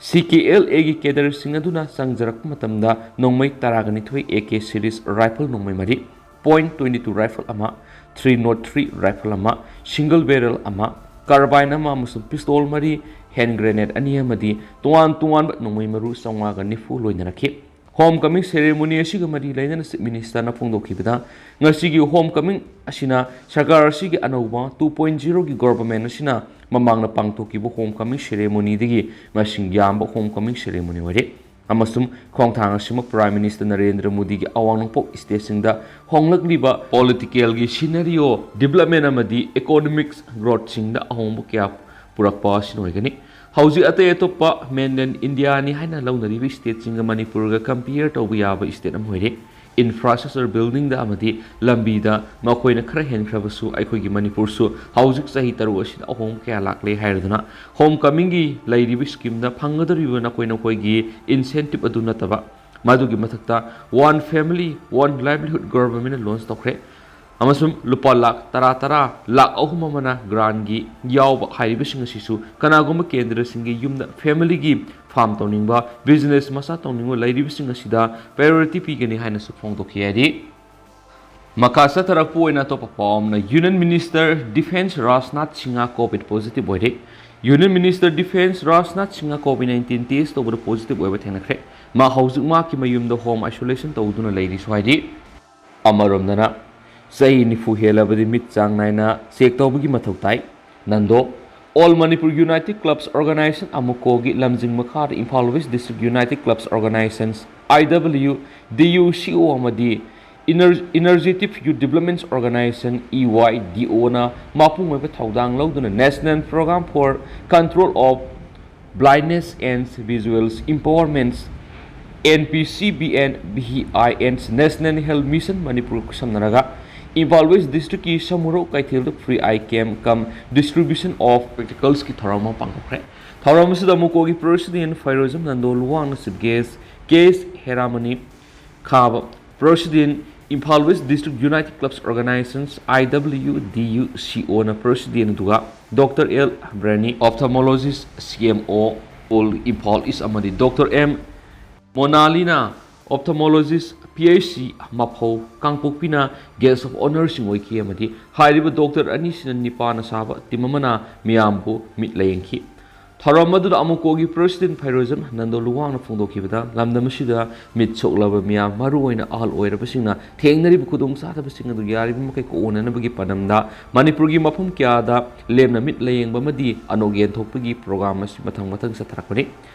ꯁꯤ ꯀꯦ ꯑꯦꯜ ꯑꯦꯒꯤ ꯀꯦꯗꯔꯁꯤꯡ ꯑꯗꯨꯅ ꯆꯪꯖꯔꯛꯄ ꯃꯇꯝꯗ ꯅꯣꯡꯃꯩ ꯇꯔꯥꯒ ꯅꯤꯊꯣꯏ ꯑꯦ ꯀꯦ ꯁꯤꯔꯤꯁ ꯔꯥꯏꯐꯜ ꯅꯣꯡꯃꯩ ꯃꯔꯤ, ꯄꯣꯏꯟꯠ ꯇ꯭ꯋꯦꯟꯇꯤ ꯇꯨ ꯔꯥꯏꯐꯜ ꯑꯃ, ꯊ꯭ꯔꯤ ꯅꯣꯠ ꯊ꯭ꯔꯤ ꯔꯥꯏꯐꯜ ꯑꯃ, ꯁꯤꯡꯒꯜ ꯕꯦꯔꯦꯜ ꯑꯃ, ꯀꯥꯔꯕꯥꯏꯟ ꯑꯃ ꯑꯃꯁꯨꯡ ꯄꯤꯁꯇꯣꯜ ꯃꯔꯤ, ꯍꯦꯟ ꯒ꯭ꯔꯦꯅꯦꯗ ꯑꯅꯤ ꯑꯃꯗꯤ ꯇꯣꯉꯥꯟ ꯇꯣꯉꯥꯟꯕ ꯅꯣꯡꯃꯩ ꯃꯔꯨ ꯆꯥꯝꯃꯉꯥꯒ ꯅꯤꯐꯨ ꯂꯣꯏꯅꯔꯛꯈꯤ꯫ ꯍꯣꯝ ꯀꯃꯤꯡ ꯁꯦꯔꯦꯃꯣꯅꯤ ꯑꯁꯤꯒ ꯃꯔꯤ ꯂꯩꯅꯅ ꯆꯤꯐ ꯃꯤꯅꯤꯁꯇꯔꯅ ꯐꯣꯡꯗꯣꯛꯈꯤꯕꯗ, ꯉꯁꯤꯒꯤ ꯍꯣꯝ ꯀꯃꯤꯡ ꯑꯁꯤꯅ ꯁꯔꯀꯥꯔ ꯑꯁꯤꯒꯤ ꯑꯅꯧꯕ ꯇꯨ ꯄꯣꯏꯟꯠ ꯖꯤꯔꯣꯒꯤ ꯒꯣꯚꯔꯟꯃꯦꯟꯠ ꯑꯁꯤꯅ ꯃꯃꯥꯡꯗ ꯄꯥꯡꯊꯣꯛꯈꯤꯕ ꯍꯣꯝ ꯀꯃꯤꯡ ꯁꯦꯔꯦꯃꯣꯅꯤꯗꯒꯤ ꯃꯁꯤꯡ ꯌꯥꯝꯕ ꯍꯣꯝ ꯀꯃꯤꯡ ꯁꯦꯔꯦꯃꯣꯅꯤ ꯑꯣꯏꯔꯦ꯫ ꯑꯃꯁꯨꯡ ꯈꯣꯡꯊꯥꯡ ꯑꯁꯤꯃꯛ Prime Minister ꯅꯔꯦꯟꯗ꯭ꯔ ꯃꯣꯗꯤꯒꯤ ꯑꯋꯥꯡ ꯅꯣꯡꯄꯣꯛ stateꯁꯤꯡꯗ ꯍꯣꯡꯂꯛꯂꯤꯕ politicalꯒꯤ scenario, development ꯑꯃꯗꯤ economics growthꯁꯤꯡꯗ ꯑꯍꯣꯡꯕ ꯀꯌꯥ ꯄꯨꯔꯛꯄ ꯑꯁꯤꯅ ꯑꯣꯏꯒꯅꯤ꯫ ꯍꯧꯖꯤꯛ ꯑꯇꯩ ꯑꯇꯣꯞꯄ mainland Indiaꯅꯤ ꯍꯥꯏꯅ ꯂꯧꯅꯔꯤꯕ stateꯁꯤꯡꯒ ꯃꯅꯤꯄꯨꯔꯒ compare ꯇꯧꯕ ꯌꯥꯕ state ꯑꯃ ꯑꯣꯏꯔꯦ꯫ Infrastructure buildingꯗ ꯑꯃꯗꯤ ꯂꯝꯕꯤꯗ ꯃꯈꯣꯏꯅ ꯈꯔ ꯍꯦꯟꯈ꯭ꯔꯕꯁꯨ, ꯑꯩꯈꯣꯏꯒꯤ ꯃꯅꯤꯄꯨꯔꯁꯨ ꯍꯧꯖꯤꯛ ꯆꯍꯤ ꯇꯔꯨꯛ ꯑꯁꯤꯗ ꯑꯍꯣꯡꯕ ꯀꯌꯥ ꯂꯥꯛꯂꯦ ꯍꯥꯏꯔꯗꯨꯅ, Homecomingꯒꯤ ꯂꯩꯔꯤꯕ schemeꯗ ꯐꯪꯒꯗꯧꯔꯤꯕ ꯅꯈꯣꯏ ꯅꯈꯣꯏꯒꯤ incentive ꯑꯗꯨ ꯅꯠꯇꯕ, ꯃꯗꯨꯒꯤ ꯃꯊꯛꯇ One Family, One Livelihood Governmentꯅ launch ꯇꯧꯈ꯭ꯔꯦ꯫ ꯑꯃꯁꯨꯡ ꯂꯨꯄꯥ ꯂꯥꯈ ꯇꯔꯥ ꯇꯔꯥ, ꯂꯥꯈ ꯑꯍꯨꯝ ꯑꯃꯅ grantꯀꯤ ꯌꯥꯎꯕ ꯍꯥꯏꯔꯤꯕꯁꯤꯡ ꯑꯁꯤꯁꯨ ꯀꯅꯥꯒꯨꯝꯕ ꯀꯦꯟꯗ꯭ꯔꯁꯤꯡꯒꯤ ꯌꯨꯝꯗ familyꯒꯤ farm ꯇꯧꯅꯤꯡꯕ, business ꯃꯆꯥ ꯇꯧꯅꯤꯡꯕ ꯂꯩꯔꯤꯕꯁꯤꯡ ꯑꯁꯤꯗ priority ꯄꯤꯒꯅꯤ ꯍꯥꯏꯅꯁꯨ ꯐꯣꯡꯗꯣꯛꯈꯤ꯫ ꯍꯥꯏꯗꯤ ꯃꯈꯥ ꯆꯠꯊꯔꯛꯄ ꯑꯣꯏꯅ ꯑꯇꯣꯞꯄ ꯄꯥꯎ ꯑꯃꯅ, Union Minister Defence Rajnath Singh COVID positive ꯑꯣꯏꯔꯦ꯫ Union Minister Defence Rajnath Singh COVID nineteen test ꯇꯧꯕꯗ positive ꯑꯣꯏꯕ ꯊꯦꯡꯅꯈ꯭ꯔꯦ꯫ ꯃꯥ ꯍꯧꯖꯤꯛ ꯃꯍꯥꯛꯀꯤ ꯃꯌꯨꯝꯗ home isolation ꯇꯧꯗꯨꯅ ꯂꯩꯔꯤꯁꯨ ꯍꯥꯏꯔꯤ꯫ ꯑꯃꯔꯣꯝꯗꯅ, ꯆꯍꯤ ꯅꯤꯐꯨ ꯍꯦꯜꯂꯕꯗꯤ ꯃꯤꯠ ꯆꯥꯡ ꯅꯥꯏꯅ check ꯇꯧꯕꯒꯤ ꯃꯊꯧ ꯇꯥꯏ꯫ Nando. All Manipur United Clubs Organization, ꯑꯃꯨꯀꯣꯒꯤ ꯂꯝꯖꯤꯡ ꯃꯈꯥꯗ Imphal West District United Clubs Organizations, I W D U C O ꯑꯃꯗꯤ Ener-, Energetic Youth Development Organization, E Y D O ꯅ ꯃꯄꯨꯡ ꯑꯣꯏꯕ ꯊꯧꯗꯥꯡ ꯂꯧꯗꯨꯅ National Program for Control of Blindness and Visual Impairments, N P C B and B I and National Health Mission Manipur ꯈꯨꯠꯁꯝꯅꯔꯒ ꯏꯝꯐꯥꯜ ꯋꯦꯁ ꯗꯤꯁꯇ꯭ꯔꯤꯛꯀꯤ ꯁꯃꯨꯔꯧ ꯀꯩꯊꯦꯜꯗ free eye camp cum distribution of spectacles ꯀꯤ ꯊꯧꯔꯝ ꯑꯃ ꯄꯥꯡꯊꯣꯛꯈ꯭ꯔꯦ꯫ ꯊꯧꯔꯝ ꯑꯁꯤꯗ ꯃꯨꯀꯣꯒꯤ President ꯐꯩꯔꯣꯖꯝ Nando ꯂꯨꯋꯥꯡꯅ Chief Guest, K S ꯍꯦꯔꯥꯃꯅꯤ, ꯈꯥꯕ President, Imphal West District United Clubs Organizations, I W D U C O ꯅ President, ꯑꯗꯨꯒ Doctor L Brani, Ophthalmologist, C M O, All Imphal East, ꯑꯃꯗꯤ Doctor M Monalina, Ophthalmologist, P H C ꯃꯐꯧ ꯀꯥꯡꯄꯣꯛꯄꯤꯅ Guest of Honourꯁꯤꯡ ꯑꯣꯏꯈꯤ꯫ ꯑꯃꯗꯤ ꯍꯥꯏꯔꯤꯕ doctor ꯑꯅꯤꯁꯤꯅ ꯅꯤꯄꯥꯅ ꯁꯥꯕ team ꯑꯃꯅ ꯃꯤꯌꯥꯝꯕꯨ ꯃꯤꯠ ꯂꯥꯌꯦꯡꯈꯤ꯫ ꯊꯧꯔꯝ ꯑꯗꯨꯗ ꯑꯃꯨꯀꯣꯒꯤ President ꯐꯩꯔꯣꯖꯝ ꯅꯟꯗꯣ ꯂꯨꯋꯥꯡꯅ ꯐꯣꯡꯗꯣꯛꯈꯤꯕꯗ, ꯂꯝꯗꯝ ꯑꯁꯤꯗ ꯃꯤꯠ ꯁꯣꯛꯂꯕ ꯃꯤꯌꯥꯝ, ꯃꯔꯨꯑꯣꯏꯅ ꯑꯍꯜ ꯑꯣꯏꯔꯕꯁꯤꯡꯅ ꯊꯦꯡꯅꯔꯤꯕ ꯈꯨꯗꯣꯡꯆꯥꯗꯕꯁꯤꯡ ꯑꯗꯨ ꯌꯥꯔꯤꯕ ꯃꯈꯩ ꯀꯣꯛꯍꯟꯅꯕꯒꯤ ꯄꯥꯟꯗꯝꯗ ꯃꯅꯤꯄꯨꯔꯒꯤ ꯃꯐꯝ ꯀꯌꯥꯗ ꯂꯦꯝꯅ ꯃꯤꯠ ꯂꯥꯌꯦꯡꯕ ꯑꯃꯗꯤ ꯑꯅꯣꯛ ꯌꯦꯟꯊꯣꯛꯄꯒꯤ program ꯑꯁꯤ ꯃꯊꯪ ꯃꯊꯪ ꯆꯠꯊꯔꯛꯄꯅꯤ꯫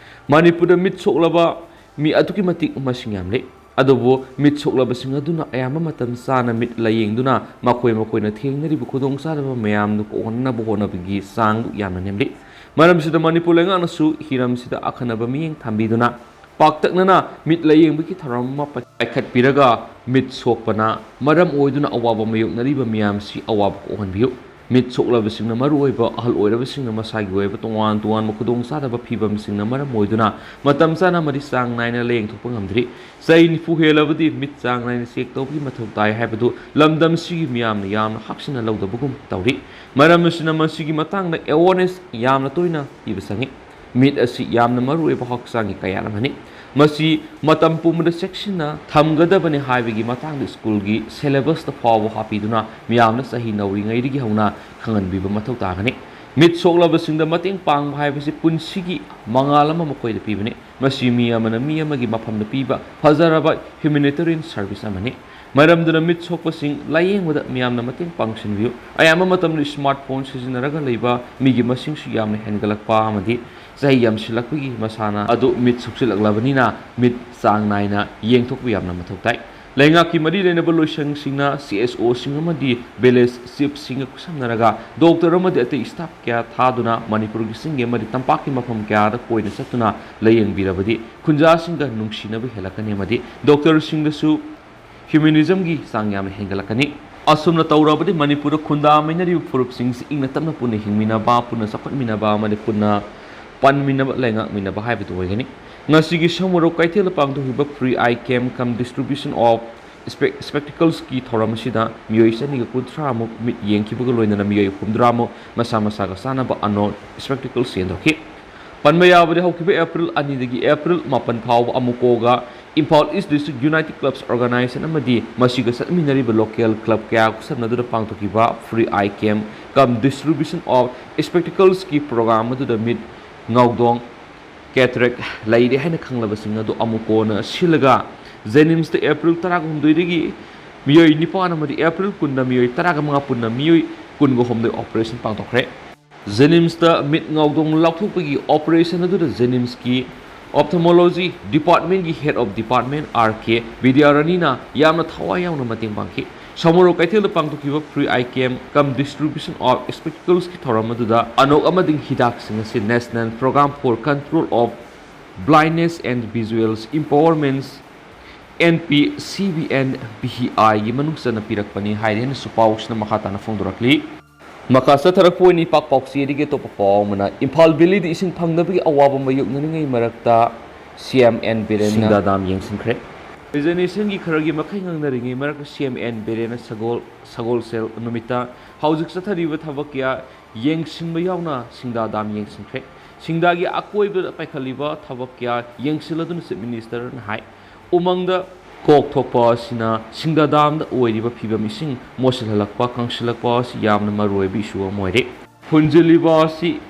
ꯃꯅꯤꯄꯨꯔꯗ ꯃꯤꯠ ꯁꯣꯛꯂꯕ ꯃꯤ ꯑꯗꯨꯛꯀꯤ ꯃꯇꯤꯛ ꯃꯁꯤꯡ ꯌꯥꯝꯂꯤ꯫ ꯑꯗꯨꯕꯨ ꯃꯤꯠ ꯁꯣꯛꯂꯕꯁꯤꯡ ꯑꯗꯨꯅ ꯑꯌꯥꯝꯕ ꯃꯇꯝ ꯆꯥꯅ ꯃꯤꯠ ꯂꯥꯌꯦꯡꯗꯨꯅ ꯃꯈꯣꯏ ꯃꯈꯣꯏꯅ ꯊꯦꯡꯅꯔꯤꯕ ꯈꯨꯗꯣꯡꯆꯥꯗꯕ ꯃꯌꯥꯝꯗꯨ ꯀꯣꯛꯍꯟꯅꯕ ꯍꯣꯠꯅꯕꯒꯤ ꯆꯥꯡꯗꯨ ꯌꯥꯝꯅ ꯅꯦꯝꯂꯤ꯫ ꯃꯔꯝꯁꯤꯗ ꯃꯅꯤꯄꯨꯔ ꯂꯩꯉꯥꯛꯅꯁꯨ ꯍꯤꯔꯝꯁꯤꯗ ꯑꯈꯟꯅꯕ ꯃꯤꯠꯌꯦꯡ ꯊꯝꯕꯤꯗꯨꯅ ꯄꯥꯛꯇꯛꯅꯅ ꯃꯤꯠ ꯂꯥꯌꯦꯡꯕꯒꯤ ꯊꯧꯔꯝ ꯑꯃ ꯄꯥꯏꯈꯠꯄꯤꯔꯒ ꯃꯤꯠ ꯁꯣꯛꯄꯅ ꯃꯔꯝ ꯑꯣꯏꯗꯨꯅ ꯑꯋꯥꯕ ꯃꯥꯌꯣꯛꯅꯔꯤꯕ ꯃꯤꯌꯥꯝꯁꯤ ꯑꯋꯥꯕ ꯀꯣꯛꯍꯟꯕꯤꯌꯨ꯫ ꯃꯤꯠ ꯁꯣꯛꯂꯕꯁꯤꯡꯅ ꯃꯔꯨꯑꯣꯏꯕ ꯑꯍꯜ ꯑꯣꯏꯔꯕꯁꯤꯡꯅ ꯃꯁꯥꯒꯤ ꯑꯣꯏꯕ ꯇꯣꯉꯥꯟ ꯇꯣꯉꯥꯟꯕ ꯈꯨꯗꯣꯡꯆꯥꯗꯕ ꯐꯤꯚꯝꯁꯤꯡꯅ ꯃꯔꯝ ꯑꯣꯏꯗꯨꯅ ꯃꯇꯝ ꯆꯥꯅ ꯑꯃꯗꯤ ꯆꯥꯡ ꯅꯥꯏꯅ ꯂꯥꯌꯦꯡꯊꯣꯛꯄ ꯉꯝꯗ꯭ꯔꯤ꯫ ꯆꯍꯤ ꯅꯤꯐꯨ ꯍꯦꯜꯂꯕꯗꯤ ꯃꯤꯠ ꯆꯥꯡ ꯅꯥꯏꯅ ꯆꯦꯛ ꯇꯧꯕꯒꯤ ꯃꯊꯧ ꯇꯥꯏ ꯍꯥꯏꯕꯗꯨ ꯂꯝꯗꯝꯁꯤꯒꯤ ꯃꯤꯌꯥꯝꯅ ꯌꯥꯝꯅ ꯍꯥꯛꯁꯤꯟꯅ ꯂꯧꯗꯕꯒꯨꯝ ꯇꯧꯔꯤ꯫ ꯃꯔꯝ ꯑꯁꯤꯅ ꯃꯁꯤꯒꯤ ꯃꯇꯥꯡꯗ ꯑꯦꯋꯥꯔꯅꯦꯁ ꯌꯥꯝꯅ ꯇꯣꯏꯅ ꯄꯤꯕ ꯆꯪꯏ꯫ ꯃꯤꯠ ꯑꯁꯤ ꯌꯥꯝꯅ ꯃꯔꯨꯑꯣꯏꯕ ꯍꯛꯆꯥꯡꯒꯤ ꯀꯌꯥꯠ ꯑꯃꯅꯤ꯫ ꯃꯁꯤ ꯃꯇꯝ ꯄꯨꯝꯕꯗ ꯆꯦꯛꯁꯤꯟꯅ ꯊꯝꯒꯗꯕꯅꯤ ꯍꯥꯏꯕꯒꯤ ꯃꯇꯥꯡꯗ ꯁ꯭ꯀꯨꯜꯒꯤ ꯁꯦꯂꯦꯕꯁꯇ ꯐꯥꯎꯕ ꯍꯥꯞꯄꯤꯗꯨꯅ ꯃꯤꯌꯥꯝꯅ ꯆꯍꯤ ꯅꯧꯔꯤꯉꯩꯗꯒꯤ ꯍꯧꯅ ꯈꯪꯍꯟꯕꯤꯕ ꯃꯊꯧ ꯇꯥꯒꯅꯤ꯫ ꯃꯤꯠ ꯁꯣꯛꯂꯕꯁꯤꯡꯗ ꯃꯇꯦꯡ ꯄꯥꯡꯕ ꯍꯥꯏꯕꯁꯤ ꯄꯨꯟꯁꯤꯒꯤ ꯃꯉꯥꯜ ꯑꯃ ꯃꯈꯣꯏꯗ ꯄꯤꯕꯅꯤ꯫ ꯃꯁꯤ ꯃꯤ ꯑꯃꯅ ꯃꯤ ꯑꯃꯒꯤ ꯃꯐꯝꯗ ꯄꯤꯕ ꯐꯖꯔꯕ ꯍ꯭ꯌꯨꯃꯦꯅꯤꯇꯦꯔꯤꯌꯟ ꯁꯔꯚꯤꯁ ꯑꯃꯅꯤ꯫ ꯃꯔꯝꯗꯨꯅ ꯃꯤꯠ ꯁꯣꯛꯄꯁꯤꯡ ꯂꯥꯌꯦꯡꯕꯗ ꯃꯤꯌꯥꯝꯅ ꯃꯇꯦꯡ ꯄꯥꯡꯁꯤꯟꯕꯤꯌꯨ꯫ ꯑꯌꯥꯝꯕ ꯃꯇꯝꯗ ꯁ꯭ꯃꯥꯔꯠ ꯐꯣꯟ ꯁꯤꯖꯤꯟꯅꯔꯒ ꯂꯩꯕ ꯃꯤꯒꯤ ꯃꯁꯤꯡꯁꯨ ꯌꯥꯝꯅ ꯍꯦꯟꯒꯠꯂꯛꯄ ꯑꯃꯗꯤ ꯆꯍꯤ ꯌꯥꯝꯁꯤꯜꯂꯛꯄꯒꯤ ꯃꯁꯥꯟꯅ ꯑꯗꯨ ꯃꯤꯠ ꯁꯣꯛꯆꯤꯜꯂꯛꯂꯕꯅꯤꯅ ꯃꯤꯠ ꯆꯥꯡ ꯅꯥꯏꯅ ꯌꯦꯡꯊꯣꯛꯄ ꯌꯥꯝꯅ ꯃꯊꯧ ꯇꯥꯏ꯫ ꯂꯩꯉꯥꯛꯀꯤ ꯃꯔꯤ ꯂꯩꯅꯕ ꯂꯣꯏꯁꯪꯁꯤꯡꯅ ꯁꯤ ꯑꯦꯁ ꯑꯣꯁꯤꯡ ꯑꯃꯗꯤ ꯚꯤꯂꯦꯖ ꯆꯤꯐꯁꯤꯡꯒ ꯈꯨꯠꯁꯝꯅꯔꯒ ꯗꯣꯛꯇꯔ ꯑꯃꯗꯤ ꯑꯇꯩ ꯁ꯭ꯇꯥꯐ ꯀꯌꯥ ꯊꯥꯗꯨꯅ ꯃꯅꯤꯄꯨꯔꯒꯤ ꯆꯤꯡꯒꯤ ꯑꯃꯗꯤ ꯇꯝꯄꯥꯛꯀꯤ ꯃꯐꯝ ꯀꯌꯥꯗ ꯀꯣꯏꯅ ꯆꯠꯇꯨꯅ ꯂꯥꯌꯦꯡꯕꯤꯔꯕꯗꯤ ꯈꯨꯟꯖꯥꯁꯤꯡꯒ ꯅꯨꯡꯁꯤꯅꯕ ꯍꯦꯜꯂꯛꯀꯅꯤ ꯑꯃꯗꯤ ꯗꯣꯛꯇꯔꯁꯤꯡꯗꯁꯨ ꯍ꯭ꯌꯨꯃꯦꯅꯤꯖꯝꯒꯤ ꯆꯥꯡ ꯌꯥꯝꯅ ꯍꯦꯟꯒꯠꯂꯛꯀꯅꯤ꯫ ꯑꯁꯨꯝꯅ ꯇꯧꯔꯕꯗꯤ ꯃꯅꯤꯄꯨꯔꯗ ꯈꯨꯟꯗꯥꯃꯤꯟꯅꯔꯤꯕ ꯐꯨꯔꯨꯞꯁꯤꯡꯁꯤ ꯏꯪꯅ ꯇꯞꯅ ꯄꯨꯟꯅ ꯍꯤꯡꯃꯤꯟꯅꯕ, ꯄꯨꯟꯅ ꯆꯥꯎꯈꯠꯃꯤꯟꯅꯕ ꯑꯃꯗꯤ ꯄꯨꯟꯅ ꯄꯥꯟꯃꯤꯟꯅꯕ, ꯂꯩꯉꯥꯛꯃꯤꯟꯅꯕ ꯍꯥꯏꯕꯗꯨ ꯑꯣꯏꯒꯅꯤ꯫ ꯉꯁꯤꯒꯤ ꯁꯃꯨꯔꯣꯛ ꯀꯩꯊꯦꯜꯗ ꯄꯥꯡꯊꯣꯛꯈꯤꯕ Free Eye Camp cum Distribution of Spec-, Spectacles ꯀꯤ ꯊꯧꯔꯝ ꯑꯁꯤꯗ ꯃꯤꯑꯣꯏ ꯆꯅꯤꯒ ꯀꯨꯟꯊ꯭ꯔꯥ ꯃꯨꯛ ꯃꯤꯠ ꯌꯦꯡꯈꯤꯕꯒ ꯂꯣꯏꯅꯅ ꯃꯤꯑꯣꯏ ꯍꯨꯝꯐꯨꯇꯔꯥ ꯃꯨꯛ ꯃꯁꯥ ꯃꯁꯥꯒ ꯆꯥꯟꯅꯕ ꯑꯅꯣꯟ spectacles ꯌꯦꯟꯊꯣꯛꯈꯤ꯫ ꯄꯟꯕ ꯌꯥꯕꯗꯤ ꯍꯧꯈꯤꯕ ꯑꯦꯄ꯭ꯔꯤꯜ ꯑꯅꯤꯗꯒꯤ ꯑꯦꯄ꯭ꯔꯤꯜ ꯃꯥꯄꯟ ꯐꯥꯎꯕ ꯑꯃꯨꯀꯣꯒ ꯏꯝꯐꯥꯜ ꯏꯁ ꯗꯤꯁꯇ꯭ꯔꯤꯛ ꯌꯨꯅꯥꯏꯇꯦꯗ ꯀ꯭ꯂꯕꯁ ꯑꯣꯔꯒꯅꯥꯏꯖꯦꯁꯟ ꯑꯃꯗꯤ ꯃꯁꯤꯒ ꯆꯠꯃꯤꯟꯅꯔꯤꯕ ꯂꯣꯀꯦꯜ ꯀ꯭ꯂꯕ ꯀꯌꯥ ꯈꯨꯠꯁꯝꯅꯗꯨꯅ ꯄꯥꯡꯊꯣꯛꯈꯤꯕ Free Eye Camp cum Distribution of Spectacles ꯀꯤ ꯄ꯭ꯔꯣꯒ꯭ꯔꯥꯝ ꯑꯗꯨꯗ ꯃꯤꯠ ꯉꯥꯎꯗꯣꯡ, ꯀꯦꯇꯔꯦꯛ ꯂꯩꯔꯦ ꯍꯥꯏꯅ ꯈꯪꯂꯕꯁꯤꯡ ꯑꯗꯨ ꯑꯃꯨꯛ ꯀꯣꯟꯅ ꯁꯤꯜꯂꯒ ꯖꯦꯅꯤꯝꯁꯇ ꯑꯦꯄ꯭ꯔꯤꯜ ꯇꯔꯥꯍꯨꯝꯗꯣꯏꯗꯒꯤ ꯃꯤꯑꯣꯏ ꯅꯤꯄꯥꯟ ꯑꯃꯗꯤ ꯑꯦꯄ꯭ꯔꯤꯜ ꯀꯨꯟꯗ ꯃꯤꯑꯣꯏ ꯇꯔꯥꯒ ꯃꯉꯥ ꯄꯨꯟꯅ ꯃꯤꯑꯣꯏ ꯀꯨꯟꯒ ꯍꯨꯝꯗꯣꯏ ꯑꯣꯄꯔꯦꯁꯟ ꯄꯥꯡꯊꯣꯛꯈ꯭ꯔꯦ꯫ ꯖꯦꯅꯤꯝꯁꯇ ꯃꯤꯠ ꯉꯥꯎꯗꯣꯡ ꯂꯥꯎꯊꯣꯛꯄꯒꯤ ꯑꯣꯄꯔꯦꯁꯟ ꯑꯗꯨꯗ ꯖꯦꯅꯤꯝꯁꯀꯤ Ophthalmology Department ꯀꯤ Head of Department R K ꯕꯤꯗ꯭ꯌꯥꯔꯥꯅꯤꯅ ꯌꯥꯝꯅ ꯊꯋꯥꯏ ꯌꯥꯎꯅ ꯃꯇꯦꯡ ꯄꯥꯡꯈꯤ꯫ ꯁꯃꯨꯗ꯭ꯔ ꯀꯩꯊꯦꯜꯗ ꯄꯥꯡꯊꯣꯛꯈꯤꯕ Free Eye Camp cum Distribution of Spectacles ꯀꯤ ꯊꯧꯔꯝ ꯑꯗꯨꯗ ꯑꯅꯣꯛ ꯑꯃꯗꯤ ꯍꯤꯗꯥꯛꯁꯤꯡ ꯑꯁꯤ National Program for Control of Blindness and Visual Impairments, N P C B N B I ꯒꯤ ꯃꯅꯨꯡ ꯆꯟꯅ ꯄꯤꯔꯛꯄꯅꯤ ꯍꯥꯏꯔꯤ ꯍꯥꯏꯅꯁꯨ ꯄꯥꯎꯁꯤꯅ ꯃꯈꯥ ꯇꯥꯅ ꯐꯣꯡꯗꯣꯔꯛꯂꯤ꯫ ꯃꯈꯥ ꯆꯠꯊꯔꯛꯄ ꯑꯣꯏꯅ ꯏꯄꯥꯛ ꯄꯥꯎꯆꯦꯗꯒꯤ ꯑꯇꯣꯞꯄ ꯄꯥꯎ ꯑꯃꯅ, ꯏꯝꯐꯥꯜ ꯚꯦꯂꯤꯗ ꯏꯁꯤꯡ ꯐꯪꯗꯕꯒꯤ ꯑꯋꯥꯕ ꯃꯥꯌꯣꯛꯅꯔꯤꯉꯩ ꯃꯔꯛꯇ C M N ꯕꯤꯔꯦꯟꯅ ꯁꯤꯡꯗꯥ ꯗꯥꯝ ꯌꯦꯡꯁꯤꯟꯈ꯭ꯔꯦ꯫ Resignation ꯒꯤ ꯈꯔꯒꯤ ꯃꯈꯩ ꯉꯥꯡꯅꯔꯤꯉꯩ ꯃꯔꯛꯇ C M N ꯕꯤꯔꯦꯟꯅ ꯁꯒꯣꯜ, ꯁꯒꯣꯜꯁꯦꯜ ꯅꯨꯃꯤꯠꯇ ꯍꯧꯖꯤꯛ ꯆꯠꯊꯔꯤꯕ ꯊꯕꯛ ꯀꯌꯥ ꯌꯦꯡꯁꯤꯟꯕ ꯌꯥꯎꯅ ꯁꯤꯡꯗꯥ ꯗꯥꯝ ꯌꯦꯡꯁꯤꯟꯈ꯭ꯔꯦ꯫ ꯁꯤꯡꯗꯥꯒꯤ ꯑꯀꯣꯏꯕꯗ ꯄꯥꯏꯈꯠꯂꯤꯕ ꯊꯕꯛ ꯀꯌꯥ ꯌꯦꯡꯁꯤꯜꯂꯗꯨꯅ Chief Minister ꯅ ꯍꯥꯏ꯫ ꯎꯃꯪꯗ ꯀꯣꯛ ꯊꯣꯛꯄ ꯑꯁꯤꯅ ꯁꯤꯡꯗꯥ ꯗꯥꯝꯗ ꯑꯣꯏꯔꯤꯕ ꯐꯤꯕꯝ, ꯏꯁꯤꯡ ꯃꯣꯠꯁꯤꯜꯍꯜꯂꯛꯄ, ꯀꯪꯁꯤꯜꯂꯛꯄ ꯑꯁꯤ ꯌꯥꯝꯅ ꯃꯔꯨꯑꯣꯏꯕ issue ꯑꯃ ꯑꯣꯏꯔꯦ꯫ ꯐꯨꯟꯖꯤꯜꯂꯤꯕ ꯑꯁꯤ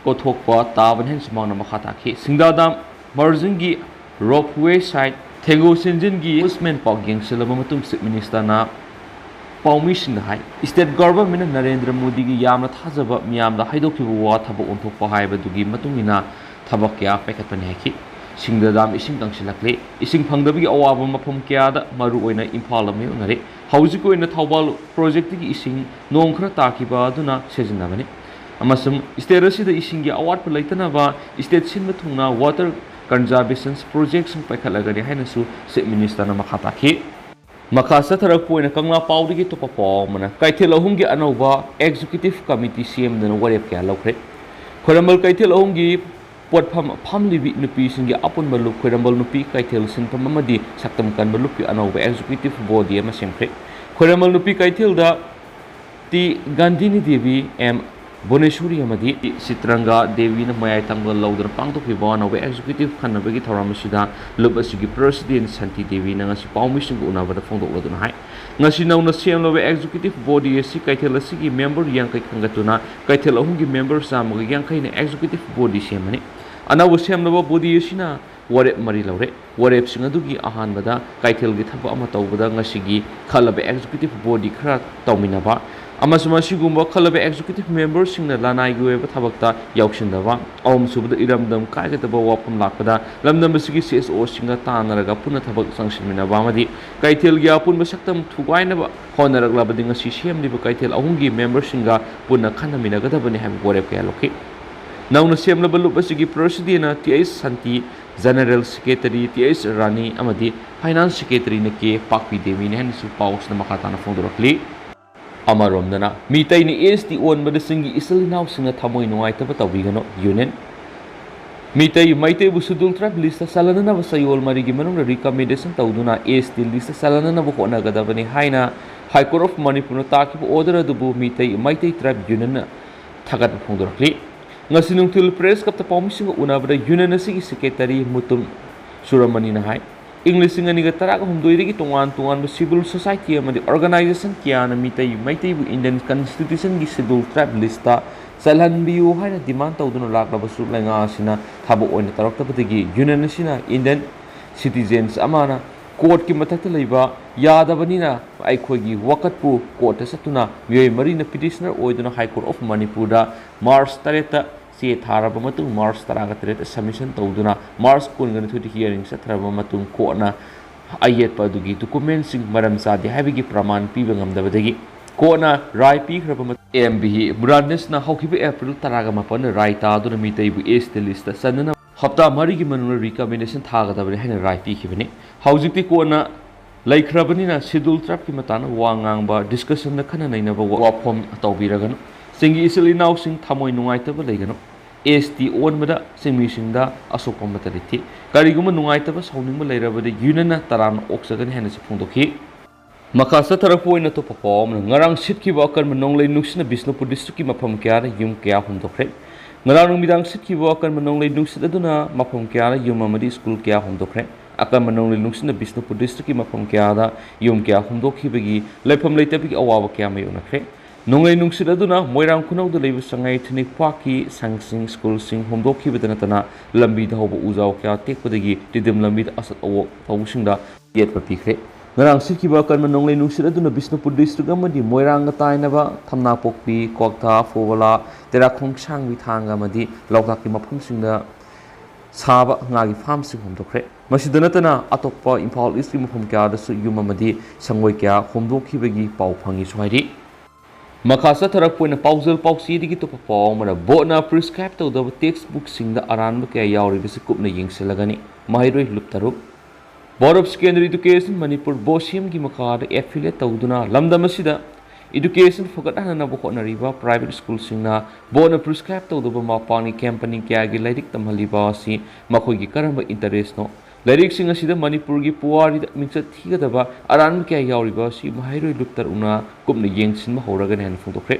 ꯀꯣꯊꯣꯛꯄ ꯇꯥꯕꯅꯤ ꯍꯥꯏꯅꯁꯨ ꯃꯍꯥꯛꯅ ꯃꯈꯥ ꯇꯥꯈꯤ꯫ ꯁꯤꯡꯗꯥ ꯗꯥꯝ ꯃꯥꯔꯖꯤꯟꯒꯤ ropeway site ꯊꯦꯡꯒꯣ ꯁꯦꯟꯖꯤꯟꯒꯤ assessment ꯄꯥꯎ ꯌꯦꯡꯁꯤꯜꯂꯕ ꯃꯇꯨꯡ Chief Minister ꯅ ꯄꯥꯎꯃꯤꯁꯤꯡꯗ ꯍꯥꯏ꯫ State Government ꯅ ꯅꯔꯦꯟꯗ꯭ꯔ ꯃꯣꯗꯤꯒꯤ ꯌꯥꯝꯅ ꯊꯥꯖꯕ ꯃꯤꯌꯥꯝꯗ ꯍꯥꯏꯗꯣꯛꯈꯤꯕ ꯋꯥ ꯊꯕꯛ ꯑꯣꯟꯊꯣꯛꯄ ꯍꯥꯏꯕꯗꯨꯒꯤ ꯃꯇꯨꯡ ꯏꯟꯅ ꯊꯕꯛ ꯀꯌꯥ ꯄꯥꯏꯈꯠꯄꯅꯤ ꯍꯥꯏꯈꯤ꯫ ꯁꯤꯡꯗꯥ ꯗꯥꯝ ꯏꯁꯤꯡ ꯀꯪꯁꯤꯜꯂꯛꯂꯦ꯫ ꯏꯁꯤꯡ ꯐꯪꯗꯕꯒꯤ ꯑꯋꯥꯕ ꯃꯐꯝ ꯀꯌꯥꯗ, ꯃꯔꯨꯑꯣꯏꯅ ꯏꯝꯐꯥꯜꯗ ꯃꯥꯌꯣꯛꯅꯔꯦ꯫ ꯍꯧꯖꯤꯛ ꯑꯣꯏꯅ ꯊꯧꯕꯥꯜ project ꯀꯤ ꯏꯁꯤꯡ ꯅꯣꯡ ꯈꯔ ꯇꯥꯈꯤꯕ ꯑꯗꯨꯅ ꯁꯤꯖꯤꯟꯅꯕꯅꯤ꯫ ꯑꯃꯁꯨꯡ state ꯑꯁꯤꯗ ꯏꯁꯤꯡꯒꯤ ꯑꯋꯥꯠꯄ ꯂꯩꯇꯅꯕ state ꯁꯤꯟꯕ ꯊꯨꯡꯅ water conservation project ꯁꯤꯡ ꯄꯥꯏꯈꯠꯂꯒꯅꯤ ꯍꯥꯏꯅꯁꯨ Chief Minister ꯅ ꯃꯈꯥ ꯇꯥꯈꯤ꯫ ꯃꯈꯥ ꯆꯠꯊꯔꯛꯄ ꯑꯣꯏꯅ ꯀꯪꯂꯥ ꯄꯥꯎꯗꯒꯤ ꯑꯇꯣꯞꯄ ꯄꯥꯎ ꯑꯃꯅ, ꯀꯩꯊꯦꯜ ꯑꯍꯨꯝꯒꯤ ꯑꯅꯧꯕ Executive Committee ꯁꯦꯝꯗꯨꯅ ꯋꯥꯔꯦꯞ ꯀꯌꯥ ꯂꯧꯈ꯭ꯔꯦ꯫ ꯈ꯭ꯋꯥꯏꯔꯝꯕꯟ ꯀꯩꯊꯦꯜ ꯑꯍꯨꯝꯒꯤ ꯄꯣꯠꯐꯝ ꯐꯝꯂꯤꯕꯤ ꯅꯨꯄꯤꯁꯤꯡꯒꯤ ꯑꯄꯨꯟꯕ ꯂꯨꯞ ꯈ꯭ꯋꯥꯏꯔꯝꯕꯟ ꯅꯨꯄꯤ ꯀꯩꯊꯦꯜ ꯁꯤꯟꯐꯝ ꯑꯃꯗꯤ ꯁꯛꯇꯝ ꯀꯟꯕ ꯂꯨꯞꯀꯤ ꯑꯅꯧꯕ Executive Body ꯑꯃ ꯁꯦꯝꯈ꯭ꯔꯦ꯫ ꯈ꯭ꯋꯥꯏꯔꯝꯕꯟ ꯅꯨꯄꯤ ꯀꯩꯊꯦꯜꯗ ꯇꯤ ꯒꯥꯟꯙꯤꯅꯤ ꯗꯦꯕꯤ, ꯑꯦꯝ ꯚꯨꯕꯅꯦꯁꯣꯔꯤ ꯑꯃꯗꯤ ꯆꯤꯇ꯭ꯔꯪꯒꯥ ꯗꯦꯕꯤꯅ ꯃꯌꯥꯏ ꯊꯪꯕ ꯂꯧꯗꯨꯅ ꯄꯥꯡꯊꯣꯛꯈꯤꯕ ꯑꯅꯧꯕ Executive ꯈꯟꯅꯕꯒꯤ ꯊꯧꯔꯝ ꯑꯁꯤꯗ ꯂꯨꯞ ꯑꯁꯤꯒꯤ President ꯁꯥꯟꯇꯤ ꯗꯦꯕꯤꯅ ꯉꯁꯤ ꯄꯥꯎꯃꯤꯁꯤꯡꯒ ꯎꯅꯕꯗ ꯐꯣꯡꯗꯣꯛꯂꯗꯨꯅ ꯍꯥꯏ, ꯉꯁꯤ ꯅꯧꯅ ꯁꯦꯝꯂꯕ Executive Body ꯑꯁꯤ ꯀꯩꯊꯦꯜ ꯑꯁꯤꯒꯤ member ꯌꯥꯡꯈꯩ ꯈꯟꯒꯠꯇꯨꯅ ꯀꯩꯊꯦꯜ ꯑꯍꯨꯝꯒꯤ member ꯆꯥꯝꯃꯒ ꯌꯥꯡꯈꯩꯅ Executive Body ꯁꯦꯝꯕꯅꯤ꯫ ꯑꯅꯧꯕ ꯁꯦꯝꯂꯕ body ꯑꯁꯤꯅ ꯋꯥꯔꯦꯞ ꯃꯔꯤ ꯂꯧꯔꯦ꯫ ꯋꯥꯔꯦꯞꯁꯤꯡ ꯑꯗꯨꯒꯤ ꯑꯍꯥꯟꯕꯗ ꯀꯩꯊꯦꯜꯒꯤ ꯊꯕꯛ ꯑꯃ ꯇꯧꯕꯗ ꯉꯁꯤꯒꯤ ꯈꯜꯂꯕ Executive Body ꯈꯔ ꯇꯧꯃꯤꯟꯅꯕ, ꯑꯃꯁꯨꯡ ꯑꯁꯤꯒꯨꯝꯕ ꯈꯜꯂꯕ executive memberꯁꯤꯡꯅ ꯂꯅꯥꯏꯒꯤ ꯑꯣꯏꯕ ꯊꯕꯛꯇ ꯌꯥꯎꯁꯤꯟꯗꯕ꯫ ꯑꯍꯨꯝꯁꯨꯕꯗ, ꯏꯔꯝꯗꯝ ꯀꯥꯏꯒꯗꯕ ꯋꯥꯐꯝ ꯂꯥꯛꯄꯗ ꯂꯝꯗꯝ ꯑꯁꯤꯒꯤ CSOꯁꯤꯡꯒ ꯇꯥꯟꯅꯔꯒ ꯄꯨꯟꯅ ꯊꯕꯛ ꯆꯪꯁꯤꯟꯃꯤꯟꯅꯕ ꯑꯃꯗꯤ ꯀꯩꯊꯦꯜꯒꯤ ꯑꯄꯨꯟꯕ ꯁꯛꯇꯝ ꯊꯨꯒꯥꯏꯅꯕ ꯍꯣꯠꯅꯔꯛꯂꯕꯗꯤ ꯉꯁꯤ ꯁꯦꯝꯂꯤꯕ ꯀꯩꯊꯦꯜ ꯑꯍꯨꯝꯒꯤ memberꯁꯤꯡꯒ ꯄꯨꯟꯅ ꯈꯟꯅꯃꯤꯟꯅꯒꯗꯕꯅꯤ ꯍꯥꯏꯕ ꯋꯥꯔꯦꯞ ꯀꯌꯥ ꯂꯧꯈꯤ꯫ ꯅꯧꯅ ꯁꯦꯝꯂꯕ ꯂꯨꯞ ꯑꯁꯤꯒꯤ presidentꯅ Th ꯁꯥꯟꯇꯤ, general secretary Th ꯔꯥꯅꯤ ꯑꯃꯗꯤ finance secretaryꯅ K ꯄꯥꯛꯄꯤ ꯗꯦꯕꯤꯅꯤ ꯍꯥꯏꯅꯁꯨ ꯄꯥꯎꯁꯤꯅ ꯃꯈꯥ ꯇꯥꯅ ꯐꯣꯡꯗꯣꯔꯛꯂꯤ꯫ ꯑꯃꯔꯣꯝꯗꯅ, ꯃꯤꯇꯩꯅ ST ꯑꯣꯟꯕꯗ ꯆꯤꯡꯒꯤ ꯏꯆꯤꯜ ꯏꯅꯥꯎꯁꯤꯡꯅ ꯊꯃꯣꯏ ꯅꯨꯡꯉꯥꯏꯇꯕ ꯇꯧꯕꯤꯒꯅꯨ꯫ Union ꯃꯤꯇꯩ ꯃꯩꯇꯩꯕꯨ Scheduled Tribe listꯇ ꯆꯜꯍꯟꯅꯅꯕ ꯆꯌꯣꯜ ꯃꯔꯤꯒꯤ ꯃꯅꯨꯡꯗ recommendation ꯇꯧꯗꯨꯅ ST listꯇ ꯆꯜꯍꯟꯅꯅꯕ ꯍꯣꯠꯅꯒꯗꯕꯅꯤ ꯍꯥꯏꯅ High Court of Manipurꯅ ꯇꯥꯈꯤꯕ order ꯑꯗꯨꯕꯨ ꯃꯤꯇꯩ ꯃꯩꯇꯩ Tribe Unionꯅ ꯊꯥꯒꯠꯄ ꯐꯣꯡꯗꯣꯔꯛꯂꯤ꯫ ꯉꯁꯤ ꯅꯨꯡꯊꯤꯜ press clubꯇ ꯄꯥꯎꯃꯤꯁꯤꯡꯒ ꯎꯅꯕꯗ Union ꯑꯁꯤꯒꯤ secretary ꯃꯨꯇꯨꯝ ꯁꯨꯔꯃꯅꯤꯅ ꯍꯥꯏ, ꯏꯪ ꯂꯤꯁꯤꯡ ꯑꯅꯤꯒ ꯇꯔꯥꯍꯨꯝꯗꯣꯏꯗꯒꯤ ꯇꯣꯉꯥꯟ ꯇꯣꯉꯥꯟꯕ civil society ꯑꯃꯗꯤ organization ꯀꯌꯥꯅ ꯃꯤꯇꯩ ꯃꯩꯇꯩꯕꯨ Indian Constitutionꯒꯤ Scheduled Tribe listꯇ ꯆꯜꯍꯟꯕꯤꯌꯨ ꯍꯥꯏꯅ demand ꯇꯧꯗꯨꯅ ꯂꯥꯛꯂꯕꯁꯨ ꯂꯩꯉꯥꯛ ꯑꯁꯤꯅ ꯊꯕꯛ ꯑꯣꯏꯅ ꯇꯧꯔꯛꯇꯕꯗꯒꯤ Union ꯑꯁꯤꯅ Indian citizens ꯑꯃꯅ courtꯀꯤ ꯃꯊꯛꯇ ꯂꯩꯕ ꯌꯥꯗꯕꯅꯤꯅ ꯑꯩꯈꯣꯏꯒꯤ ꯋꯥꯀꯠꯄꯨ courtꯇ ꯆꯠꯇꯨꯅ ꯃꯤꯑꯣꯏ ꯃꯔꯤꯅ petitioner ꯑꯣꯏꯗꯨꯅ High Court of Manipurꯗ March ꯇꯔꯦꯠꯇ ꯆꯦ ꯊꯥꯔꯕ ꯃꯇꯨꯡ, March ꯇꯔꯥꯒ ꯇꯔꯦꯠꯇ submission ꯇꯧꯗꯨꯅ March ꯀꯨꯟꯒ ꯅꯤꯊꯣꯏꯗ hearing ꯆꯠꯊꯔꯕ ꯃꯇꯨꯡ courtꯅ ꯑꯌꯦꯠꯄ ꯑꯗꯨꯒꯤ documentꯁꯤꯡ ꯃꯔꯝ ꯆꯥꯗꯦ ꯍꯥꯏꯕꯒꯤ ꯄ꯭ꯔꯃꯥꯟ ꯄꯤꯕ ꯉꯝꯗꯕꯗꯒꯤ courtꯅ ꯔꯥꯏ ꯄꯤꯈ꯭ꯔꯕ ꯃꯇꯨꯡ, M B Branden's ꯍꯧꯈꯤꯕ April ꯇꯔꯥꯒ ꯃꯥꯄꯟꯗ ꯔꯥꯏ ꯇꯥꯗꯨꯅ ꯃꯤꯇꯩꯕꯨ ST listꯇ ꯆꯟꯅꯅꯕ ꯍꯞꯇꯥ ꯃꯔꯤꯒꯤ ꯃꯅꯨꯡꯗ recommendation ꯊꯥꯒꯗꯕꯅꯤ ꯍꯥꯏꯅ ꯔꯥꯏ ꯄꯤꯈꯤꯕꯅꯤ꯫ ꯍꯧꯖꯤꯛꯇꯤ courtꯅ ꯂꯩꯈ꯭ꯔꯕꯅꯤꯅ Scheduled Tribeꯀꯤ ꯃꯇꯥꯡꯗ ꯋꯥ ꯉꯥꯡꯕ, discussionꯗ ꯈꯟꯅ ꯅꯩꯅꯕ ꯋꯥꯐꯝ ꯇꯧꯕꯤꯔꯒꯅꯨ꯫ ꯆꯤꯡꯒꯤ ꯏꯆꯤꯜ ꯏꯅꯥꯎꯁꯤꯡ ꯊꯃꯣꯏ ꯅꯨꯡꯉꯥꯏꯇꯕ ꯂꯩꯒꯅꯨ꯫ ST ꯑꯣꯟꯕꯗ ꯆꯤꯡꯃꯤꯁꯤꯡꯗ ꯑꯁꯣꯛꯄ ꯑꯃꯠꯇ ꯂꯩꯇꯦ꯫ ꯀꯔꯤꯒꯨꯝꯕ ꯅꯨꯡꯉꯥꯏꯇꯕ, ꯁꯥꯎꯅꯤꯡꯕ ꯂꯩꯔꯕꯗꯤ Unionꯅ ꯇꯔꯥꯝꯅ ꯑꯣꯛꯆꯒꯅꯤ ꯍꯥꯏꯅꯁꯨ ꯐꯣꯡꯗꯣꯛꯈꯤ꯫ ꯃꯈꯥ ꯆꯠꯊꯔꯛꯄ ꯑꯣꯏꯅ ꯑꯇꯣꯞꯄ ꯄꯥꯎ ꯑꯃꯅ, ꯉꯔꯥꯡ ꯁꯤꯠꯈꯤꯕ ꯑꯀꯟꯕ ꯅꯣꯡꯂꯩ ꯅꯨꯡꯁꯤꯠꯅ ꯕꯤꯁꯅꯨꯄꯨꯔ districtꯀꯤ ꯃꯐꯝ ꯀꯌꯥꯗ ꯌꯨꯝ ꯀꯌꯥ ꯍꯨꯝꯗꯣꯛꯈ꯭ꯔꯦ꯫ ꯉꯔꯥꯡ ꯅꯨꯃꯤꯗꯥꯡ ꯁꯤꯠꯈꯤꯕ ꯑꯀꯟꯕ ꯅꯣꯡꯂꯩ ꯅꯨꯡꯁꯤꯠ ꯑꯗꯨꯅ ꯃꯐꯝ ꯀꯌꯥꯗ ꯌꯨꯝ ꯑꯃꯗꯤ school ꯀꯌꯥ ꯍꯨꯝꯗꯣꯛꯈ꯭ꯔꯦ꯫ ꯑꯀꯟꯕ ꯅꯣꯡꯂꯩ ꯅꯨꯡꯁꯤꯠꯅ ꯕꯤꯁꯅꯨꯄꯨꯔ districtꯀꯤ ꯃꯐꯝ ꯀꯌꯥꯗ ꯌꯨꯝ ꯀꯌꯥ ꯍꯨꯝꯗꯣꯛꯈꯤꯕꯒꯤ ꯂꯩꯐꯝ ꯂꯩꯇꯕꯒꯤ ꯑꯋꯥꯕ ꯀꯌꯥ ꯃꯥꯌꯣꯛꯅꯈ꯭ꯔꯦ꯫ ꯅꯣꯡꯂꯩ ꯅꯨꯡꯁꯤꯠ ꯑꯗꯨꯅ ꯃꯣꯏꯔꯥꯡ ꯈꯨꯅꯧꯗ ꯂꯩꯕ ꯁꯉꯥꯏ ꯊꯤꯟꯅꯤꯡꯈ꯭ꯋꯥꯛꯀꯤ ꯁꯪꯁꯤꯡ, schoolꯁꯤꯡ ꯍꯨꯝꯗꯣꯛꯈꯤꯕꯗ ꯅꯠꯇꯅ ꯂꯝꯕꯤꯗ ꯍꯧꯕ ꯎꯖꯥꯎ ꯀꯌꯥ ꯇꯦꯛꯄꯗꯒꯤ ꯇꯤꯗꯤꯝ ꯂꯝꯕꯤꯗ ꯑꯆꯠ ꯑꯋꯣꯛ ꯇꯧꯕꯁꯤꯡꯗ ꯌꯦꯠꯄ ꯄꯤꯈ꯭ꯔꯦ꯫ ꯉꯔꯥꯡ ꯁꯤꯠꯈꯤꯕ ꯑꯀꯟꯕ ꯅꯣꯡꯂꯩ ꯅꯨꯡꯁꯤꯠ ꯑꯗꯨꯅ ꯕꯤꯁꯅꯨꯄꯨꯔ ꯗꯤꯁꯇ꯭ꯔꯤꯛ ꯑꯃꯗꯤ ꯃꯣꯏꯔꯥꯡꯒ ꯇꯥꯏꯅꯕ ꯊꯝꯅꯥꯄꯣꯛꯄꯤ, ꯀ꯭ꯋꯥꯛꯊꯥ, ꯐꯧꯕꯂꯥ, ꯇꯦꯔꯥꯈꯣꯡ, ꯁꯥꯡꯕꯤ, ꯊꯥꯡꯒ ꯑꯃꯗꯤ ꯂꯣꯛꯇꯥꯛꯀꯤ ꯃꯐꯝꯁꯤꯡꯗ ꯁꯥꯕ ꯉꯥꯒꯤ ꯐꯥꯔꯝꯁꯤꯡ ꯍꯣꯝꯗꯣꯛꯈ꯭ꯔꯦ꯫ ꯃꯁꯤꯗ ꯅꯠꯇꯅ ꯑꯇꯣꯞꯄ ꯏꯝꯐꯥꯜ ꯏꯁꯀꯤ ꯃꯐꯝ ꯀꯌꯥꯗꯁꯨ ꯌꯨꯝ ꯑꯃꯗꯤ ꯁꯪꯒꯣꯏ ꯀꯌꯥ ꯍꯣꯝꯗꯣꯛꯈꯤꯕꯒꯤ ꯄꯥꯎ ꯐꯪꯉꯤꯁꯨ ꯍꯥꯏꯔꯤ꯫ ꯃꯈꯥ ꯆꯠꯊꯔꯛꯄ ꯑꯣꯏꯅ ꯄꯥꯎꯖꯦꯜ ꯄꯥꯎꯆꯦꯗꯒꯤ ꯑꯇꯣꯞꯄ ꯄꯥꯎ ꯑꯃꯅ ꯕꯣꯔꯗꯅ ꯄ꯭ꯔꯤꯁꯀ꯭ꯔꯥꯏꯕ ꯇꯧꯗꯕ ꯇꯦꯛꯁ ꯕꯨꯛꯁꯤꯡꯗ ꯑꯔꯥꯟꯕ ꯀꯌꯥ ꯌꯥꯎꯔꯤꯕꯁꯤ ꯀꯨꯞꯅ ꯌꯦꯡꯁꯤꯜꯂꯒꯅꯤ꯫ ꯃꯍꯩꯔꯣꯏ ꯂꯨꯞ ꯇꯔꯨꯛ꯫ Board of Secondary Education Manipur, ꯕꯣꯁꯦꯝꯒꯤ ꯃꯈꯥꯗ ꯑꯦꯐꯤꯂꯦꯠ ꯇꯧꯗꯨꯅ ꯂꯝꯗꯝ ꯑꯁꯤꯗ ꯏꯗꯨꯀꯦꯁꯟ ꯐꯒꯠꯍꯟꯅꯕ ꯍꯣꯠꯅꯔꯤꯕ ꯄ꯭ꯔꯥꯏꯚꯦꯠ ꯁ꯭ꯀꯨꯜꯁꯤꯡꯅ ꯕꯣꯔꯗꯅ ꯄ꯭ꯔꯤꯁꯀ꯭ꯔꯥꯏꯕ ꯇꯧꯗꯕ ꯃꯄꯥꯟꯒꯤ ꯀꯝꯄꯅꯤ ꯀꯌꯥꯒꯤ ꯂꯥꯏꯔꯤꯛ ꯇꯝꯍꯜꯂꯤꯕ ꯑꯁꯤ ꯃꯈꯣꯏꯒꯤ ꯀꯔꯝꯕ ꯏꯟꯇꯔꯦꯁꯅꯣ? ꯂꯥꯏꯔꯤꯛꯁꯤꯡ ꯑꯁꯤꯗ ꯃꯅꯤꯄꯨꯔꯒꯤ ꯄꯨꯋꯥꯔꯤꯗ ꯃꯤꯡꯆꯠ ꯊꯤꯒꯗꯕ ꯑꯔꯥꯟꯕ ꯀꯌꯥ ꯌꯥꯎꯔꯤꯕ ꯑꯁꯤ ꯃꯍꯩꯔꯣꯏ ꯂꯨꯞ ꯇꯔꯨꯛꯅ ꯀꯨꯞꯅ ꯌꯦꯡꯁꯤꯟꯕ ꯍꯧꯔꯒꯅꯤ ꯍꯥꯏꯅ ꯐꯣꯡꯗꯣꯛꯈ꯭ꯔꯦ꯫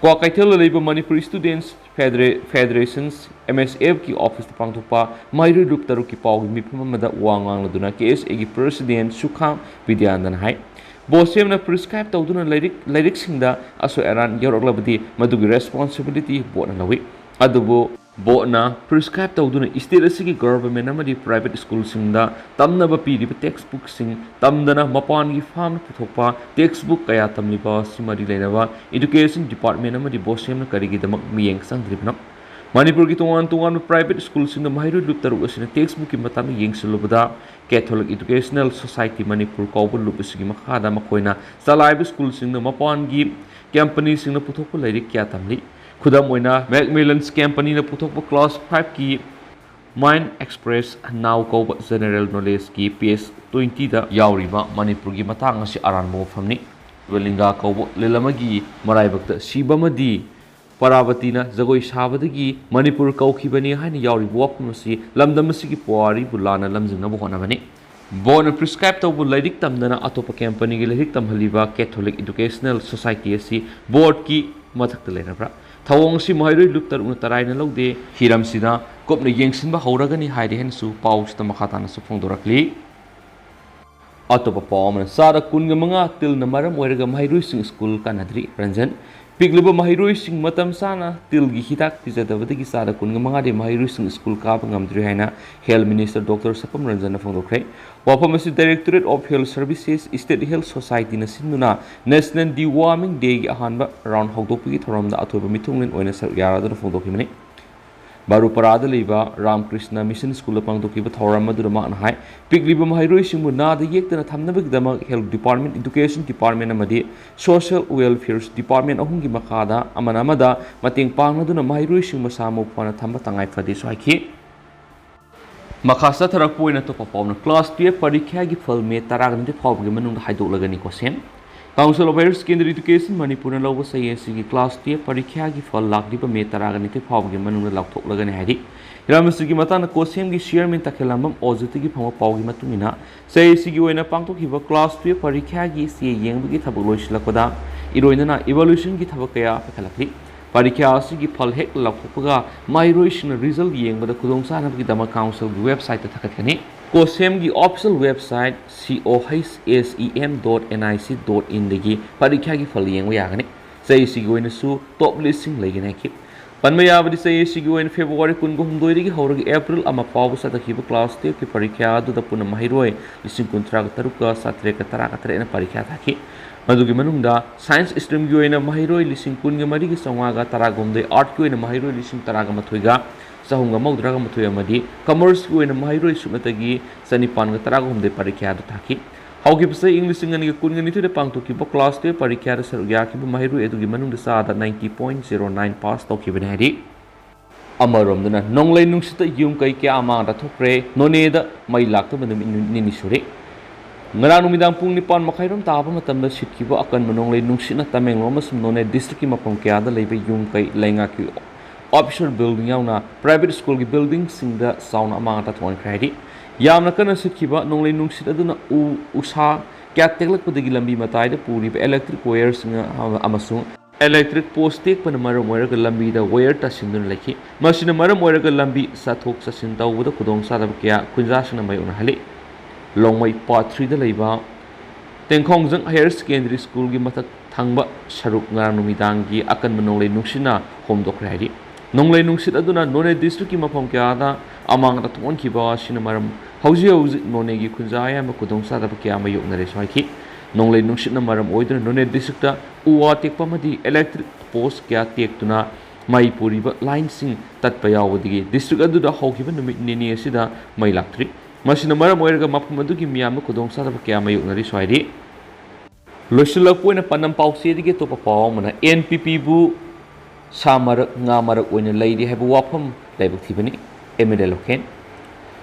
ꯀ꯭ꯋꯥꯀꯩꯊꯦꯜꯗ ꯂꯩꯕ ꯃꯅꯤꯄꯨꯔ ꯁ꯭ꯇꯨꯗꯦꯟꯠꯁ ꯐꯦꯗꯔꯦ-, ꯐꯦꯗꯔꯦꯁꯟꯁ, ꯑꯦꯝ ꯑꯦꯁ ꯑꯦꯐꯀꯤ ꯑꯣꯐꯤꯁꯇ ꯄꯥꯡꯊꯣꯛꯄ ꯃꯍꯩꯔꯣꯏ ꯂꯨꯞ ꯇꯔꯨꯛꯀꯤ ꯄꯥꯎꯒꯤ ꯃꯤꯐꯝ ꯑꯃꯗ ꯋꯥ ꯉꯥꯡꯂꯗꯨꯅ ꯀꯦ ꯑꯦꯁ ꯑꯦꯒꯤ ꯄ꯭ꯔꯁꯤꯗꯦꯟꯠ ꯁꯨꯈꯥꯝ ꯕꯤꯗ꯭ꯌꯥꯅꯟꯗꯅ ꯍꯥꯏ, ꯕꯣꯁꯦꯝꯅ ꯄ꯭ꯔꯤꯁꯀ꯭ꯔꯥꯏꯕ ꯇꯧꯗꯨꯅ ꯂꯥꯏꯔꯤꯛ, ꯂꯥꯏꯔꯤꯛꯁꯤꯡꯗ ꯑꯁꯣꯏ ꯑꯔꯥꯟ ꯌꯥꯎꯔꯛꯂꯕꯗꯤ ꯃꯗꯨꯒꯤ ꯔꯦꯁꯄꯣꯟꯁꯤꯕꯤꯂꯤꯇꯤ ꯕꯣꯔꯗꯅ ꯂꯧꯏ꯫ ꯑꯗꯨꯕꯨ ꯕꯣꯔꯗꯅ ꯄ꯭ꯔꯤꯁꯀ꯭ꯔꯥꯏꯕ ꯇꯧꯗꯨꯅ ꯁ꯭ꯇꯦꯠ ꯑꯁꯤꯒꯤ ꯒꯚꯔꯟꯃꯦꯟꯠ ꯑꯃꯗꯤ ꯄ꯭ꯔꯥꯏꯚꯦꯠ ꯁ꯭ꯀꯨꯜꯁꯤꯡꯗ ꯇꯝꯅꯕ ꯄꯤꯔꯤꯕ ꯇꯦꯛꯁ ꯕꯨꯛꯁꯤꯡ ꯇꯝꯗꯅ ꯃꯄꯥꯟꯒꯤ ꯐꯥꯝꯅ ꯄꯨꯊꯣꯛꯄ ꯇꯦꯛꯁ ꯕꯨꯛ ꯀꯌꯥ ꯇꯝꯂꯤꯕ ꯑꯁꯤ ꯃꯔꯤ ꯂꯩꯅꯕ ꯏꯗꯨꯀꯦꯁꯟ ꯗꯤꯄꯥꯔꯠꯃꯦꯟꯠ ꯑꯃꯗꯤ ꯕꯣꯁꯦꯝꯅ ꯀꯔꯤꯒꯤꯗꯃꯛ ꯃꯤꯠꯌꯦꯡ ꯆꯪꯗ꯭ꯔꯤꯕꯅꯣ? ꯃꯅꯤꯄꯨꯔꯒꯤ ꯇꯣꯉꯥꯟ ꯇꯣꯉꯥꯟꯕ ꯄ꯭ꯔꯥꯏꯚꯦꯠ ꯁ꯭ꯀꯨꯜꯁꯤꯡꯗ ꯃꯍꯩꯔꯣꯏ ꯂꯨꯞ ꯇꯔꯨꯛ ꯑꯁꯤꯅ ꯇꯦꯛꯁ ꯕꯨꯛꯀꯤ ꯃꯇꯥꯡꯗ ꯌꯦꯡꯁꯤꯜꯂꯨꯕꯗ ꯀꯦꯊꯣꯂꯤꯛ ꯏꯗꯨꯀꯦꯁꯅꯦꯜ ꯁꯣꯁꯥꯏꯇꯤ ꯃꯅꯤꯄꯨꯔ ꯀꯧꯕ ꯂꯨꯞ ꯑꯁꯤꯒꯤ ꯃꯈꯥꯗ ꯃꯈꯣꯏꯅ ꯆꯂꯥꯏꯕ ꯁ꯭ꯀꯨꯜꯁꯤꯡꯗ ꯃꯄꯥꯟꯒꯤ ꯀꯝꯄꯅꯤꯁꯤꯡꯅ ꯄꯨꯊꯣꯛꯄ ꯂꯥꯏꯔꯤꯛ ꯀꯌꯥ ꯇꯝꯂꯤ꯫ ꯈꯨꯗꯝ ꯑꯣꯏꯅ, ꯃꯦꯛꯃꯤꯂꯟꯁ ꯀꯝꯄꯅꯤꯅ ꯄꯨꯊꯣꯛꯄ ꯀ꯭ꯂꯥꯁ ꯐꯥꯏꯚꯀꯤ ꯃꯥꯏꯟ ꯑꯦꯛꯁꯄ꯭ꯔꯦꯁ ꯅꯥꯎ ꯀꯧꯕ ꯖꯦꯅꯦꯔꯦꯜ ꯅꯣꯂꯦꯖꯀꯤ ꯄꯦꯖ ꯇ꯭ꯋꯦꯟꯇꯤꯗ ꯌꯥꯎꯔꯤꯕ ꯃꯅꯤꯄꯨꯔꯒꯤ ꯃꯇꯥꯡ ꯑꯁꯤ ꯑꯔꯥꯟꯕ ꯋꯥꯐꯝꯅꯤ꯫ ꯂꯤꯡꯒꯥ ꯀꯧꯕ ꯂꯤꯜ ꯑꯃꯒꯤ ꯃꯔꯥꯏꯕꯛꯇ ꯁꯤꯕ ꯑꯃꯗꯤ ꯄꯥꯔꯕꯇꯤꯅ ꯖꯒꯣꯏ ꯁꯥꯕꯗꯒꯤ ꯃꯅꯤꯄꯨꯔ ꯀꯧꯈꯤꯕꯅꯤ ꯍꯥꯏꯅ ꯌꯥꯎꯔꯤꯕ ꯋꯥꯐꯝ ꯑꯁꯤ ꯂꯝꯗꯝ ꯑꯁꯤꯒꯤ ꯄꯨꯋꯥꯔꯤꯕꯨ ꯂꯥꯟꯅ ꯂꯝꯖꯤꯡꯅꯕ ꯍꯣꯠꯅꯕꯅꯤ꯫ ꯕꯣꯔꯗꯅ ꯄ꯭ꯔꯤꯁꯀ꯭ꯔꯥꯏꯕ ꯇꯧꯕ ꯂꯥꯏꯔꯤꯛ ꯇꯝꯗꯅ ꯑꯇꯣꯞꯄ ꯀꯝꯄꯅꯤꯒꯤ ꯂꯥꯏꯔꯤꯛ ꯇꯝꯍꯜꯂꯤꯕ ꯀꯦꯊꯣꯂꯤꯛ ꯏꯗꯨꯀꯦꯁꯅꯦꯜ ꯁꯣꯁꯥꯏꯇꯤ ꯑꯁꯤ ꯕꯣꯔꯗꯀꯤ ꯃꯊꯛꯇ ꯂꯩꯔꯕ꯭ꯔꯥ? ꯊꯧꯑꯣꯡ ꯑꯁꯤ ꯃꯍꯩꯔꯣꯏ ꯂꯨꯞ ꯇꯔꯨꯛꯅ ꯇꯔꯥꯏꯅ ꯂꯧꯗꯦ꯫ ꯍꯤꯔꯝꯁꯤꯗ ꯀꯨꯞꯅ ꯌꯦꯡꯁꯤꯟꯕ ꯍꯧꯔꯒꯅꯤ ꯍꯥꯏꯔꯦ ꯍꯥꯏꯅꯁꯨ ꯄꯥꯎꯁꯤꯗ ꯃꯈꯥ ꯇꯥꯅꯁꯨ ꯐꯣꯡꯗꯣꯔꯛꯂꯤ꯫ ꯑꯇꯣꯞꯄ ꯄꯥꯎ ꯑꯃꯅ, ꯆꯥꯗ ꯀꯨꯟꯒ ꯃꯉꯥ ꯇꯤꯜꯅ ꯃꯔꯝ ꯑꯣꯏꯔꯒ ꯃꯍꯩꯔꯣꯏꯁꯤꯡ ꯁ꯭ꯀꯨꯜ ꯀꯥꯅꯗ꯭ꯔꯤ꯫ ꯔꯟꯖꯟ, ꯄꯤꯛꯂꯤꯕ ꯃꯍꯩꯔꯣꯏꯁꯤꯡ ꯃꯇꯝ ꯆꯥꯅ ꯇꯤꯜꯒꯤ ꯍꯤꯗꯥꯛ ꯄꯤꯖꯗꯕꯗꯒꯤ ꯆꯥꯗ ꯀꯨꯟꯒ ꯃꯉꯥꯗꯤ ꯃꯍꯩꯔꯣꯏꯁꯤꯡ ꯁ꯭ꯀꯨꯜ ꯀꯥꯕ ꯉꯝꯗ꯭ꯔꯦ ꯍꯥꯏꯅ Health Minister Doctor ꯁꯄꯝ ꯔꯟꯖꯟꯅ ꯐꯣꯡꯗꯣꯛꯈ꯭ꯔꯦ꯫ ꯋꯥꯐꯝ ꯑꯁꯤ Directorate of Health Services, State Health Societyꯅ ꯁꯤꯟꯗꯨꯅ National Deworming Dayꯒꯤ ꯑꯍꯥꯟꯕ ꯔꯥꯎꯟ ꯍꯧꯗꯣꯛꯄꯒꯤ ꯊꯧꯔꯝꯗ ꯑꯊꯣꯏꯕ ꯃꯤꯊꯨꯡꯂꯦꯟ ꯑꯣꯏꯅ ꯁꯔꯨꯛ ꯌꯥꯔꯗꯨꯅ ꯐꯣꯡꯗꯣꯛꯈꯤꯕꯅꯤ꯫ ꯕꯥꯔꯨꯄꯔꯥꯗ ꯂꯩꯕ ꯔꯥꯝꯀ꯭ꯔꯤꯁꯅ ꯃꯤꯁꯟ ꯁ꯭ꯀꯨꯜꯗ ꯄꯥꯡꯊꯣꯛꯈꯤꯕ ꯊꯧꯔꯝ ꯑꯗꯨꯗ ꯃꯍꯥꯛꯅ ꯍꯥꯏ, ꯄꯤꯛꯂꯤꯕ ꯃꯍꯩꯔꯣꯏꯁꯤꯡꯕꯨ ꯅꯥꯗ ꯌꯦꯛꯇꯅ ꯊꯝꯅꯕꯒꯤꯗꯃꯛ Health Department, Education Department ꯑꯃꯗꯤ Social Welfare Department ꯑꯍꯨꯝꯒꯤ ꯃꯈꯥꯗ ꯑꯃꯅ ꯑꯃꯗ ꯃꯇꯦꯡ ꯄꯥꯡꯅꯗꯨꯅ ꯃꯍꯩꯔꯣꯏꯁꯤꯡ ꯃꯁꯥ ꯃꯎ ꯐꯅ ꯊꯝꯕ ꯇꯉꯥꯏ ꯐꯗꯦꯁꯨ ꯍꯥꯏꯈꯤ꯫ ꯃꯈꯥ ꯆꯠꯊꯔꯛꯄ ꯑꯣꯏꯅ ꯑꯇꯣꯞꯄ ꯄꯥꯎꯅ class twelve ꯄꯔꯤꯈ꯭ꯌꯥꯒꯤ ꯐꯜ ꯃꯦ ꯇꯔꯥꯒ ꯅꯤꯊꯣꯏ ꯐꯥꯎꯕꯒꯤ ꯃꯅꯨꯡꯗ ꯍꯥꯏꯗꯣꯛꯂꯒꯅꯤ꯫ ꯀꯣꯁꯦꯝ Council of Higher Secondary Education ꯃꯅꯤꯄꯨꯔꯅ ꯂꯧꯕ ꯆꯍꯤ ꯑꯁꯤꯒꯤ class twelve ꯄꯔꯤꯈ꯭ꯌꯥꯒꯤ ꯐꯜ ꯂꯥꯛꯂꯤꯕ ꯃꯦ ꯇꯔꯥꯒ ꯅꯤꯊꯣꯏ ꯐꯥꯎꯕꯒꯤ ꯃꯅꯨꯡꯗ ꯂꯥꯎꯊꯣꯛꯂꯒꯅꯤ ꯍꯥꯏꯔꯤ꯫ ꯍꯤꯔꯝ ꯑꯁꯤꯒꯤ ꯃꯇꯥꯡꯗ ꯀꯣꯁꯦꯝꯒꯤ chairman ꯇꯈꯦꯜꯂꯝꯕꯝ ꯑꯣꯖꯤꯠꯇꯒꯤ ꯐꯪꯕ ꯄꯥꯎꯒꯤ ꯃꯇꯨꯡ ꯏꯟꯅ, ꯆꯍꯤ ꯑꯁꯤꯒꯤ ꯑꯣꯏꯅ ꯄꯥꯡꯊꯣꯛꯈꯤꯕ class twelve ꯄꯔꯤꯈ꯭ꯌꯥꯒꯤ ꯆꯦ ꯌꯦꯡꯕꯒꯤ ꯊꯕꯛ ꯂꯣꯏꯁꯤꯜꯂꯛꯄꯗ ꯏꯔꯣꯏꯅꯅ evaluationꯒꯤ ꯊꯕꯛ ꯀꯌꯥ ꯄꯥꯏꯈꯠꯂꯛꯂꯤ꯫ ꯄꯔꯤꯈ꯭ꯌꯥ ꯑꯁꯤꯒꯤ ꯐꯜ ꯍꯦꯛ ꯂꯥꯎꯊꯣꯛꯄꯒ ꯃꯍꯩꯔꯣꯏꯁꯤꯡꯅ result ꯌꯦꯡꯕꯗ ꯈꯨꯗꯣꯡꯆꯥꯅꯕꯒꯤꯗꯃꯛ councilꯒꯤ websiteꯇ ꯊꯥꯒꯠꯀꯅꯤ꯫ ꯀꯣꯁꯦꯝꯒꯤ official website C O H S E M dot N I C dot inꯗꯒꯤ ꯄꯔꯤꯈ꯭ꯌꯥꯒꯤ ꯐꯜ ꯌꯦꯡꯕ ꯌꯥꯒꯅꯤ꯫ ꯆꯍꯤ ꯑꯁꯤꯒꯤ ꯑꯣꯏꯅꯁꯨ top listꯁꯤꯡ ꯂꯩꯒꯅꯤ ꯍꯥꯏꯈꯤ꯫ ꯄꯟꯕ ꯌꯥꯕꯗꯤ, ꯆꯍꯤ ꯑꯁꯤꯒꯤ ꯑꯣꯏꯅ February ꯀꯨꯟꯒ ꯍꯨꯝꯗꯣꯏꯗꯒꯤ ꯍꯧꯔꯒ April ꯑꯃ ꯐꯥꯎꯕ ꯆꯠꯊꯈꯤꯕ class twelveꯀꯤ ꯄꯔꯤꯈ꯭ꯌꯥ ꯑꯗꯨꯗ ꯄꯨꯟꯅ ꯃꯍꯩꯔꯣꯏ ꯂꯤꯁꯤꯡ ꯀꯨꯟꯊ꯭ꯔꯥꯒ ꯇꯔꯨꯛꯀ ꯆꯥꯇ꯭ꯔꯦꯠꯀ ꯇꯔꯥꯒ ꯇꯔꯦꯠꯅ ꯄꯔꯤꯈ꯭ꯌꯥ ꯊꯥꯈꯤ꯫ ꯃꯗꯨꯒꯤ ꯃꯅꯨꯡꯗ science streamꯒꯤ ꯑꯣꯏꯅ ꯃꯍꯩꯔꯣꯏ ꯂꯤꯁꯤꯡ ꯀꯨꯟꯒ ꯃꯔꯤꯒ ꯆꯥꯝꯃꯉꯥꯒ ꯇꯔꯥꯒ ꯍꯨꯝꯗꯣꯏ, artꯀꯤ ꯑꯣꯏꯅ ꯃꯍꯩꯔꯣꯏ ꯂꯤꯁꯤꯡ ꯇꯔꯥꯒ ꯃꯥꯊꯣꯏꯒ ꯆꯍꯨꯝꯒ ꯃꯧꯗ꯭ꯔꯥꯒ ꯃꯥꯊꯣꯏ ꯑꯃꯗꯤ commerceꯀꯤ ꯑꯣꯏꯅ ꯃꯍꯩꯔꯣꯏ ꯁꯨꯞꯅꯇꯒꯤ ꯆꯅꯤꯄꯥꯟꯒ ꯇꯔꯥꯒ ꯍꯨꯝꯗꯣꯏ ꯄꯔꯤꯈ꯭ꯌꯥꯗꯨ ꯊꯥꯈꯤ꯫ ꯍꯧꯈꯤꯕ ꯆꯍꯤ ꯏꯪ ꯂꯤꯁꯤꯡ ꯑꯅꯤꯒ ꯀꯨꯟꯒ ꯅꯤꯊꯣꯏꯗ ꯄꯥꯡꯊꯣꯛꯈꯤꯕ class twelve ꯄꯔꯤꯈ꯭ꯌꯥꯗ ꯁꯔꯨꯛ ꯌꯥꯈꯤꯕ ꯃꯍꯩꯔꯣꯏ ꯑꯗꯨꯒꯤ ꯃꯅꯨꯡꯗ ꯆꯥꯗ ninety point zero nine pass ꯇꯧꯈꯤꯕꯅꯤ ꯍꯥꯏꯔꯤ꯫ ꯑꯃꯔꯣꯝꯗꯅ, ꯅꯣꯡꯂꯩ ꯅꯨꯡꯁꯤꯠꯇ ꯌꯨꯝ ꯀꯩ ꯀꯌꯥ ꯑꯃꯥꯡ ꯇꯥꯊꯣꯛꯈ꯭ꯔꯦ꯫ ꯅꯣꯅꯦꯗ ꯃꯩ ꯂꯥꯛꯇꯕ ꯅꯨꯃꯤꯠ ꯅꯤꯅꯤ ꯁꯨꯔꯦ꯫ ꯉꯔꯥꯡ ꯅꯨꯃꯤꯗꯥꯡ ꯄꯨꯡ ꯅꯤꯄꯥꯟ ꯃꯈꯥꯏꯔꯣꯝ ꯇꯥꯕ ꯃꯇꯝꯗ ꯁꯤꯠꯈꯤꯕ ꯑꯀꯟꯕ ꯅꯣꯡꯂꯩ ꯅꯨꯡꯁꯤꯠꯅ ꯇꯃꯦꯡꯂꯣꯡ ꯑꯃꯁꯨꯡ ꯅꯣꯅꯦ districtꯀꯤ ꯃꯐꯝ ꯀꯌꯥꯗ ꯂꯩꯕ ꯌꯨꯝ ꯀꯩ, ꯂꯩꯉꯥꯛꯀꯤ official building ꯌꯥꯎꯅ private schoolꯒꯤ buildingꯁꯤꯡꯗ ꯆꯥꯎꯅ ꯑꯃꯥꯡ ꯑꯇꯥ ꯊꯣꯛꯍꯟꯈ꯭ꯔꯦ ꯍꯥꯏꯔꯤ꯫ ꯌꯥꯝꯅ ꯀꯟꯅ ꯁꯤꯠꯈꯤꯕ ꯅꯣꯡꯂꯩ ꯅꯨꯡꯁꯤꯠ ꯑꯗꯨꯅ ꯎ, ꯎꯁꯥ ꯀꯌꯥ ꯇꯦꯛꯂꯛꯄꯗꯒꯤ ꯂꯝꯕꯤ ꯃꯇꯥꯏꯗ ꯄꯨꯔꯤꯕ electric wireꯁꯤꯡ ꯑꯃꯁꯨꯡ electric post ꯇꯦꯛꯄꯅ ꯃꯔꯝ ꯑꯣꯏꯔꯒ ꯂꯝꯕꯤꯗ wire ꯇꯥꯁꯤꯟꯗꯨꯅ ꯂꯩꯈꯤ꯫ ꯃꯁꯤꯅ ꯃꯔꯝ ꯑꯣꯏꯔꯒ ꯂꯝꯕꯤ ꯆꯠꯊꯣꯛ ꯆꯠꯁꯤꯟ ꯇꯧꯕꯗ ꯈꯨꯗꯣꯡꯆꯥꯗꯕ ꯀꯌꯥ ꯈꯨꯟꯖꯥꯁꯤꯡꯅ ꯃꯥꯌꯣꯛꯅꯍꯜꯂꯤ꯫ ꯂꯣꯡꯃꯩ Part threeꯗ ꯂꯩꯕ ꯇꯦꯡꯈꯣꯡꯖꯪ Higher Secondary Schoolꯒꯤ ꯃꯊꯛ ꯊꯪꯕ ꯁꯔꯨꯛ ꯉꯔꯥꯡ ꯅꯨꯃꯤꯗꯥꯡꯒꯤ ꯑꯀꯟꯕ ꯅꯣꯡꯂꯩ ꯅꯨꯡꯁꯤꯠꯅ ꯍꯣꯝꯗꯣꯛꯈ꯭ꯔꯦ ꯍꯥꯏꯔꯤ꯫ ꯅꯣꯡꯂꯩ ꯅꯨꯡꯁꯤꯠ ꯑꯗꯨꯅ ꯅꯣꯅꯦ districtꯀꯤ ꯃꯐꯝ ꯀꯌꯥꯗ ꯑꯃꯥꯡ ꯑꯇꯥ ꯊꯣꯛꯍꯟꯈꯤꯕ ꯑꯁꯤꯅ ꯃꯔꯝ ꯍꯧꯖꯤꯛ ꯍꯧꯖꯤꯛ ꯅꯣꯅꯦꯒꯤ ꯈꯨꯟꯖꯥ ꯑꯌꯥꯝꯕ ꯈꯨꯗꯣꯡꯆꯥꯗꯕ ꯀꯌꯥ ꯃꯥꯌꯣꯛꯅꯔꯦꯁꯨ ꯍꯥꯏꯈꯤ꯫ ꯅꯣꯡꯂꯩ ꯅꯨꯡꯁꯤꯠꯅ ꯃꯔꯝ ꯑꯣꯏꯗꯨꯅ ꯅꯣꯅꯦ districtꯇ ꯎ ꯋꯥ ꯇꯦꯛꯄ ꯑꯃꯗꯤ electric post ꯀꯌꯥ ꯇꯦꯛꯇꯨꯅ ꯃꯩ ꯄꯨꯔꯤꯕ lineꯁꯤꯡ ꯇꯠꯄ ꯌꯥꯎꯕꯗꯒꯤ district ꯑꯗꯨꯗ ꯍꯧꯈꯤꯕ ꯅꯨꯃꯤꯠ ꯅꯤꯅꯤ ꯑꯁꯤꯗ ꯃꯩ ꯂꯥꯛꯇ꯭ꯔꯤ꯫ ꯃꯁꯤꯅ ꯃꯔꯝ ꯑꯣꯏꯔꯒ ꯃꯐꯝ ꯑꯗꯨꯒꯤ ꯃꯤꯌꯥꯝꯅ ꯈꯨꯗꯣꯡꯆꯥꯗꯕ ꯀꯌꯥ ꯃꯥꯌꯣꯛꯅꯔꯤꯁꯨ ꯍꯥꯏꯔꯤ꯫ ꯂꯣꯏꯁꯤꯜꯂꯛꯄ ꯑꯣꯏꯅ ꯄꯥꯟꯗꯝ ꯄꯥꯎꯆꯦꯗꯒꯤ ꯑꯇꯣꯞꯄ ꯄꯥꯎ ꯑꯃꯅ, NPPꯕꯨ ꯁꯥ ꯃꯔꯛ, ꯉꯥ ꯃꯔꯛ ꯑꯣꯏꯅ ꯂꯩꯔꯤ ꯍꯥꯏꯕ ꯋꯥꯐꯝ ꯂꯥꯏꯕꯛ ꯊꯤꯕꯅꯤ, MLA ꯂꯣꯀꯦꯟ꯫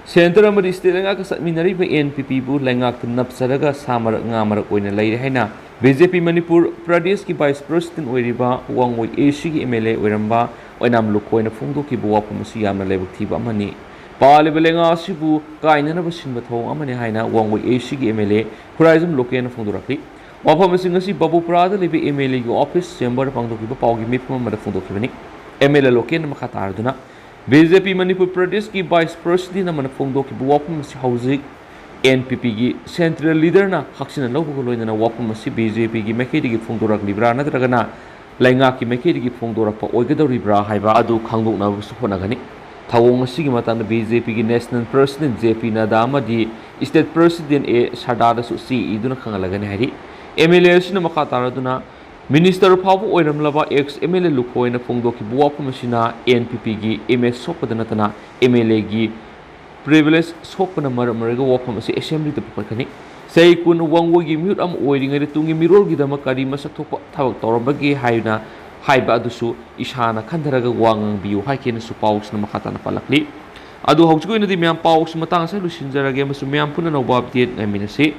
Centre ꯑꯃꯗꯤ state ꯂꯩꯉꯥꯛꯀ ꯆꯠꯃꯤꯟꯅꯔꯤꯕ NPPꯕꯨ ꯂꯩꯉꯥꯛꯇ ꯅꯞꯆꯔꯒ ꯁꯥ ꯃꯔꯛ, ꯉꯥ ꯃꯔꯛ ꯑꯣꯏꯅ ꯂꯩꯔꯦ ꯍꯥꯏꯅ BJP ꯃꯅꯤꯄꯨꯔ ꯄ꯭ꯔꯗꯦꯁꯀꯤ vice president ꯑꯣꯏꯔꯤꯕ ꯋꯥꯡꯉꯣꯏ ACꯒꯤ MLA ꯑꯣꯏꯔꯝꯕ ꯑꯣꯏꯅꯥꯝ ꯂꯨꯈꯣꯏꯅ ꯐꯣꯡꯗꯣꯛꯈꯤꯕ ꯋꯥꯐꯝ ꯑꯁꯤ ꯌꯥꯝꯅ ꯂꯥꯏꯕꯛ ꯊꯤꯕ ꯑꯃꯅꯤ꯫ ꯄꯥꯜꯂꯤꯕ ꯂꯩꯉꯥꯛ ꯑꯁꯤꯕꯨ ꯀꯥꯏꯅꯅꯕ ꯁꯤꯟꯕ ꯊꯧꯑꯣꯡ ꯑꯃꯅꯤ ꯍꯥꯏꯅ ꯋꯥꯡꯉꯣꯏ ACꯒꯤ MLA ꯈꯨꯔꯥꯏꯖꯝ ꯂꯣꯀꯦꯟꯅ ꯐꯣꯡꯗꯣꯔꯛꯂꯤ꯫ ꯋꯥꯐꯝ ꯑꯁꯤ ꯉꯁꯤ ꯕꯥꯕꯨꯄꯨꯔꯥꯗ ꯂꯩꯕ MLAꯒꯤ office chamberꯗ ꯄꯥꯡꯊꯣꯛꯈꯤꯕ ꯄꯥꯎꯒꯤ ꯃꯤꯐꯝ ꯑꯃꯗ ꯐꯣꯡꯗꯣꯛꯈꯤꯕꯅꯤ꯫ MLA ꯂꯣꯀꯦꯟꯅ ꯃꯈꯥ ꯇꯥꯔꯗꯨꯅ, BJP ꯃꯅꯤꯄꯨꯔ ꯄ꯭ꯔꯗꯦꯁꯀꯤ vice president ꯑꯃꯅ ꯐꯣꯡꯗꯣꯛꯈꯤꯕ ꯋꯥꯐꯝ ꯑꯁꯤ ꯍꯧꯖꯤꯛ NPPꯒꯤ central leaderꯅ ꯍꯛꯆꯤꯟꯅ ꯂꯧꯕꯒ ꯂꯣꯏꯅꯅ ꯋꯥꯐꯝ ꯑꯁꯤ BJPꯒꯤ ꯃꯥꯏꯀꯩꯗꯒꯤ ꯐꯣꯡꯗꯣꯔꯛꯂꯤꯕ꯭ꯔꯥ ꯅꯠꯇ꯭ꯔꯒꯅ ꯂꯩꯉꯥꯛꯀꯤ ꯃꯥꯏꯀꯩꯗꯒꯤ ꯐꯣꯡꯗꯣꯔꯛꯄ ꯑꯣꯏꯒꯗꯧꯔꯤꯕ꯭ꯔꯥ ꯍꯥꯏꯕ ꯑꯗꯨ ꯈꯪꯗꯣꯛꯅꯕꯁꯨ ꯍꯣꯠꯅꯒꯅꯤ꯫ ꯊꯧꯑꯣꯡ ꯑꯁꯤꯒꯤ ꯃꯇꯥꯡꯗ BJPꯒꯤ national president JP ꯅꯗꯥ ꯑꯃꯗꯤ state president A ꯁꯗꯥꯗꯁꯨ ꯆꯦ ꯏꯗꯨꯅ ꯈꯪꯍꯜꯂꯒꯅꯤ ꯍꯥꯏꯔꯤ꯫ MLA ꯑꯁꯤꯅ ꯃꯈꯥ ꯇꯥꯔꯗꯨꯅ, minister ꯐꯥꯎꯕ ꯑꯣꯏꯔꯝꯂꯕ ex MLA ꯂꯨꯈꯣꯏꯅ ꯐꯣꯡꯗꯣꯛꯈꯤꯕ ꯋꯥꯐꯝ ꯑꯁꯤꯅ NPPꯒꯤ image ꯁꯣꯛꯄꯗ ꯅꯠꯇꯅ MLAꯒꯤ privilege ꯁꯣꯛꯄꯅ ꯃꯔꯝ ꯑꯣꯏꯔꯒ ꯋꯥꯐꯝ ꯑꯁꯤ assemblyꯗ ꯄꯨꯈꯠꯀꯅꯤ꯫ ꯆꯍꯤ ꯀꯨꯟ ꯋꯥꯡꯒꯣꯏꯒꯤ ꯃꯤꯍꯨꯠ ꯑꯃ ꯑꯣꯏꯔꯤꯉꯩꯗ ꯇꯨꯡꯒꯤ ꯃꯤꯔꯣꯜꯒꯤꯗꯃꯛ ꯀꯔꯤ ꯃꯁꯛ ꯊꯣꯛꯄ ꯊꯕꯛ ꯇꯧꯔꯝꯕꯒꯦ ꯍꯥꯏꯅ ꯍꯥꯏꯕ ꯑꯗꯨꯁꯨ ꯏꯁꯥꯅ ꯈꯟꯊꯔꯒ ꯋꯥ ꯉꯥꯡꯕꯤꯌꯨ ꯍꯥꯏꯈꯤꯅꯁꯨ ꯄꯥꯎꯁꯤꯅ ꯃꯈꯥ ꯇꯥꯅ ꯄꯜꯂꯛꯂꯤ꯫ ꯑꯗꯨ ꯍꯧꯖꯤꯛꯀꯤ ꯑꯣꯏꯅꯗꯤ ꯃꯌꯥꯝ ꯄꯥꯎꯁꯤ ꯃꯇꯥꯡ ꯑꯁꯤꯗ ꯂꯣꯏꯁꯤꯟꯖꯔꯒꯦ ꯑꯃꯁꯨꯡ ꯃꯌꯥꯝ ꯄꯨꯟꯅ ꯑꯅꯧꯕ update ꯉꯥꯏꯃꯤꯟꯅꯁꯤ꯫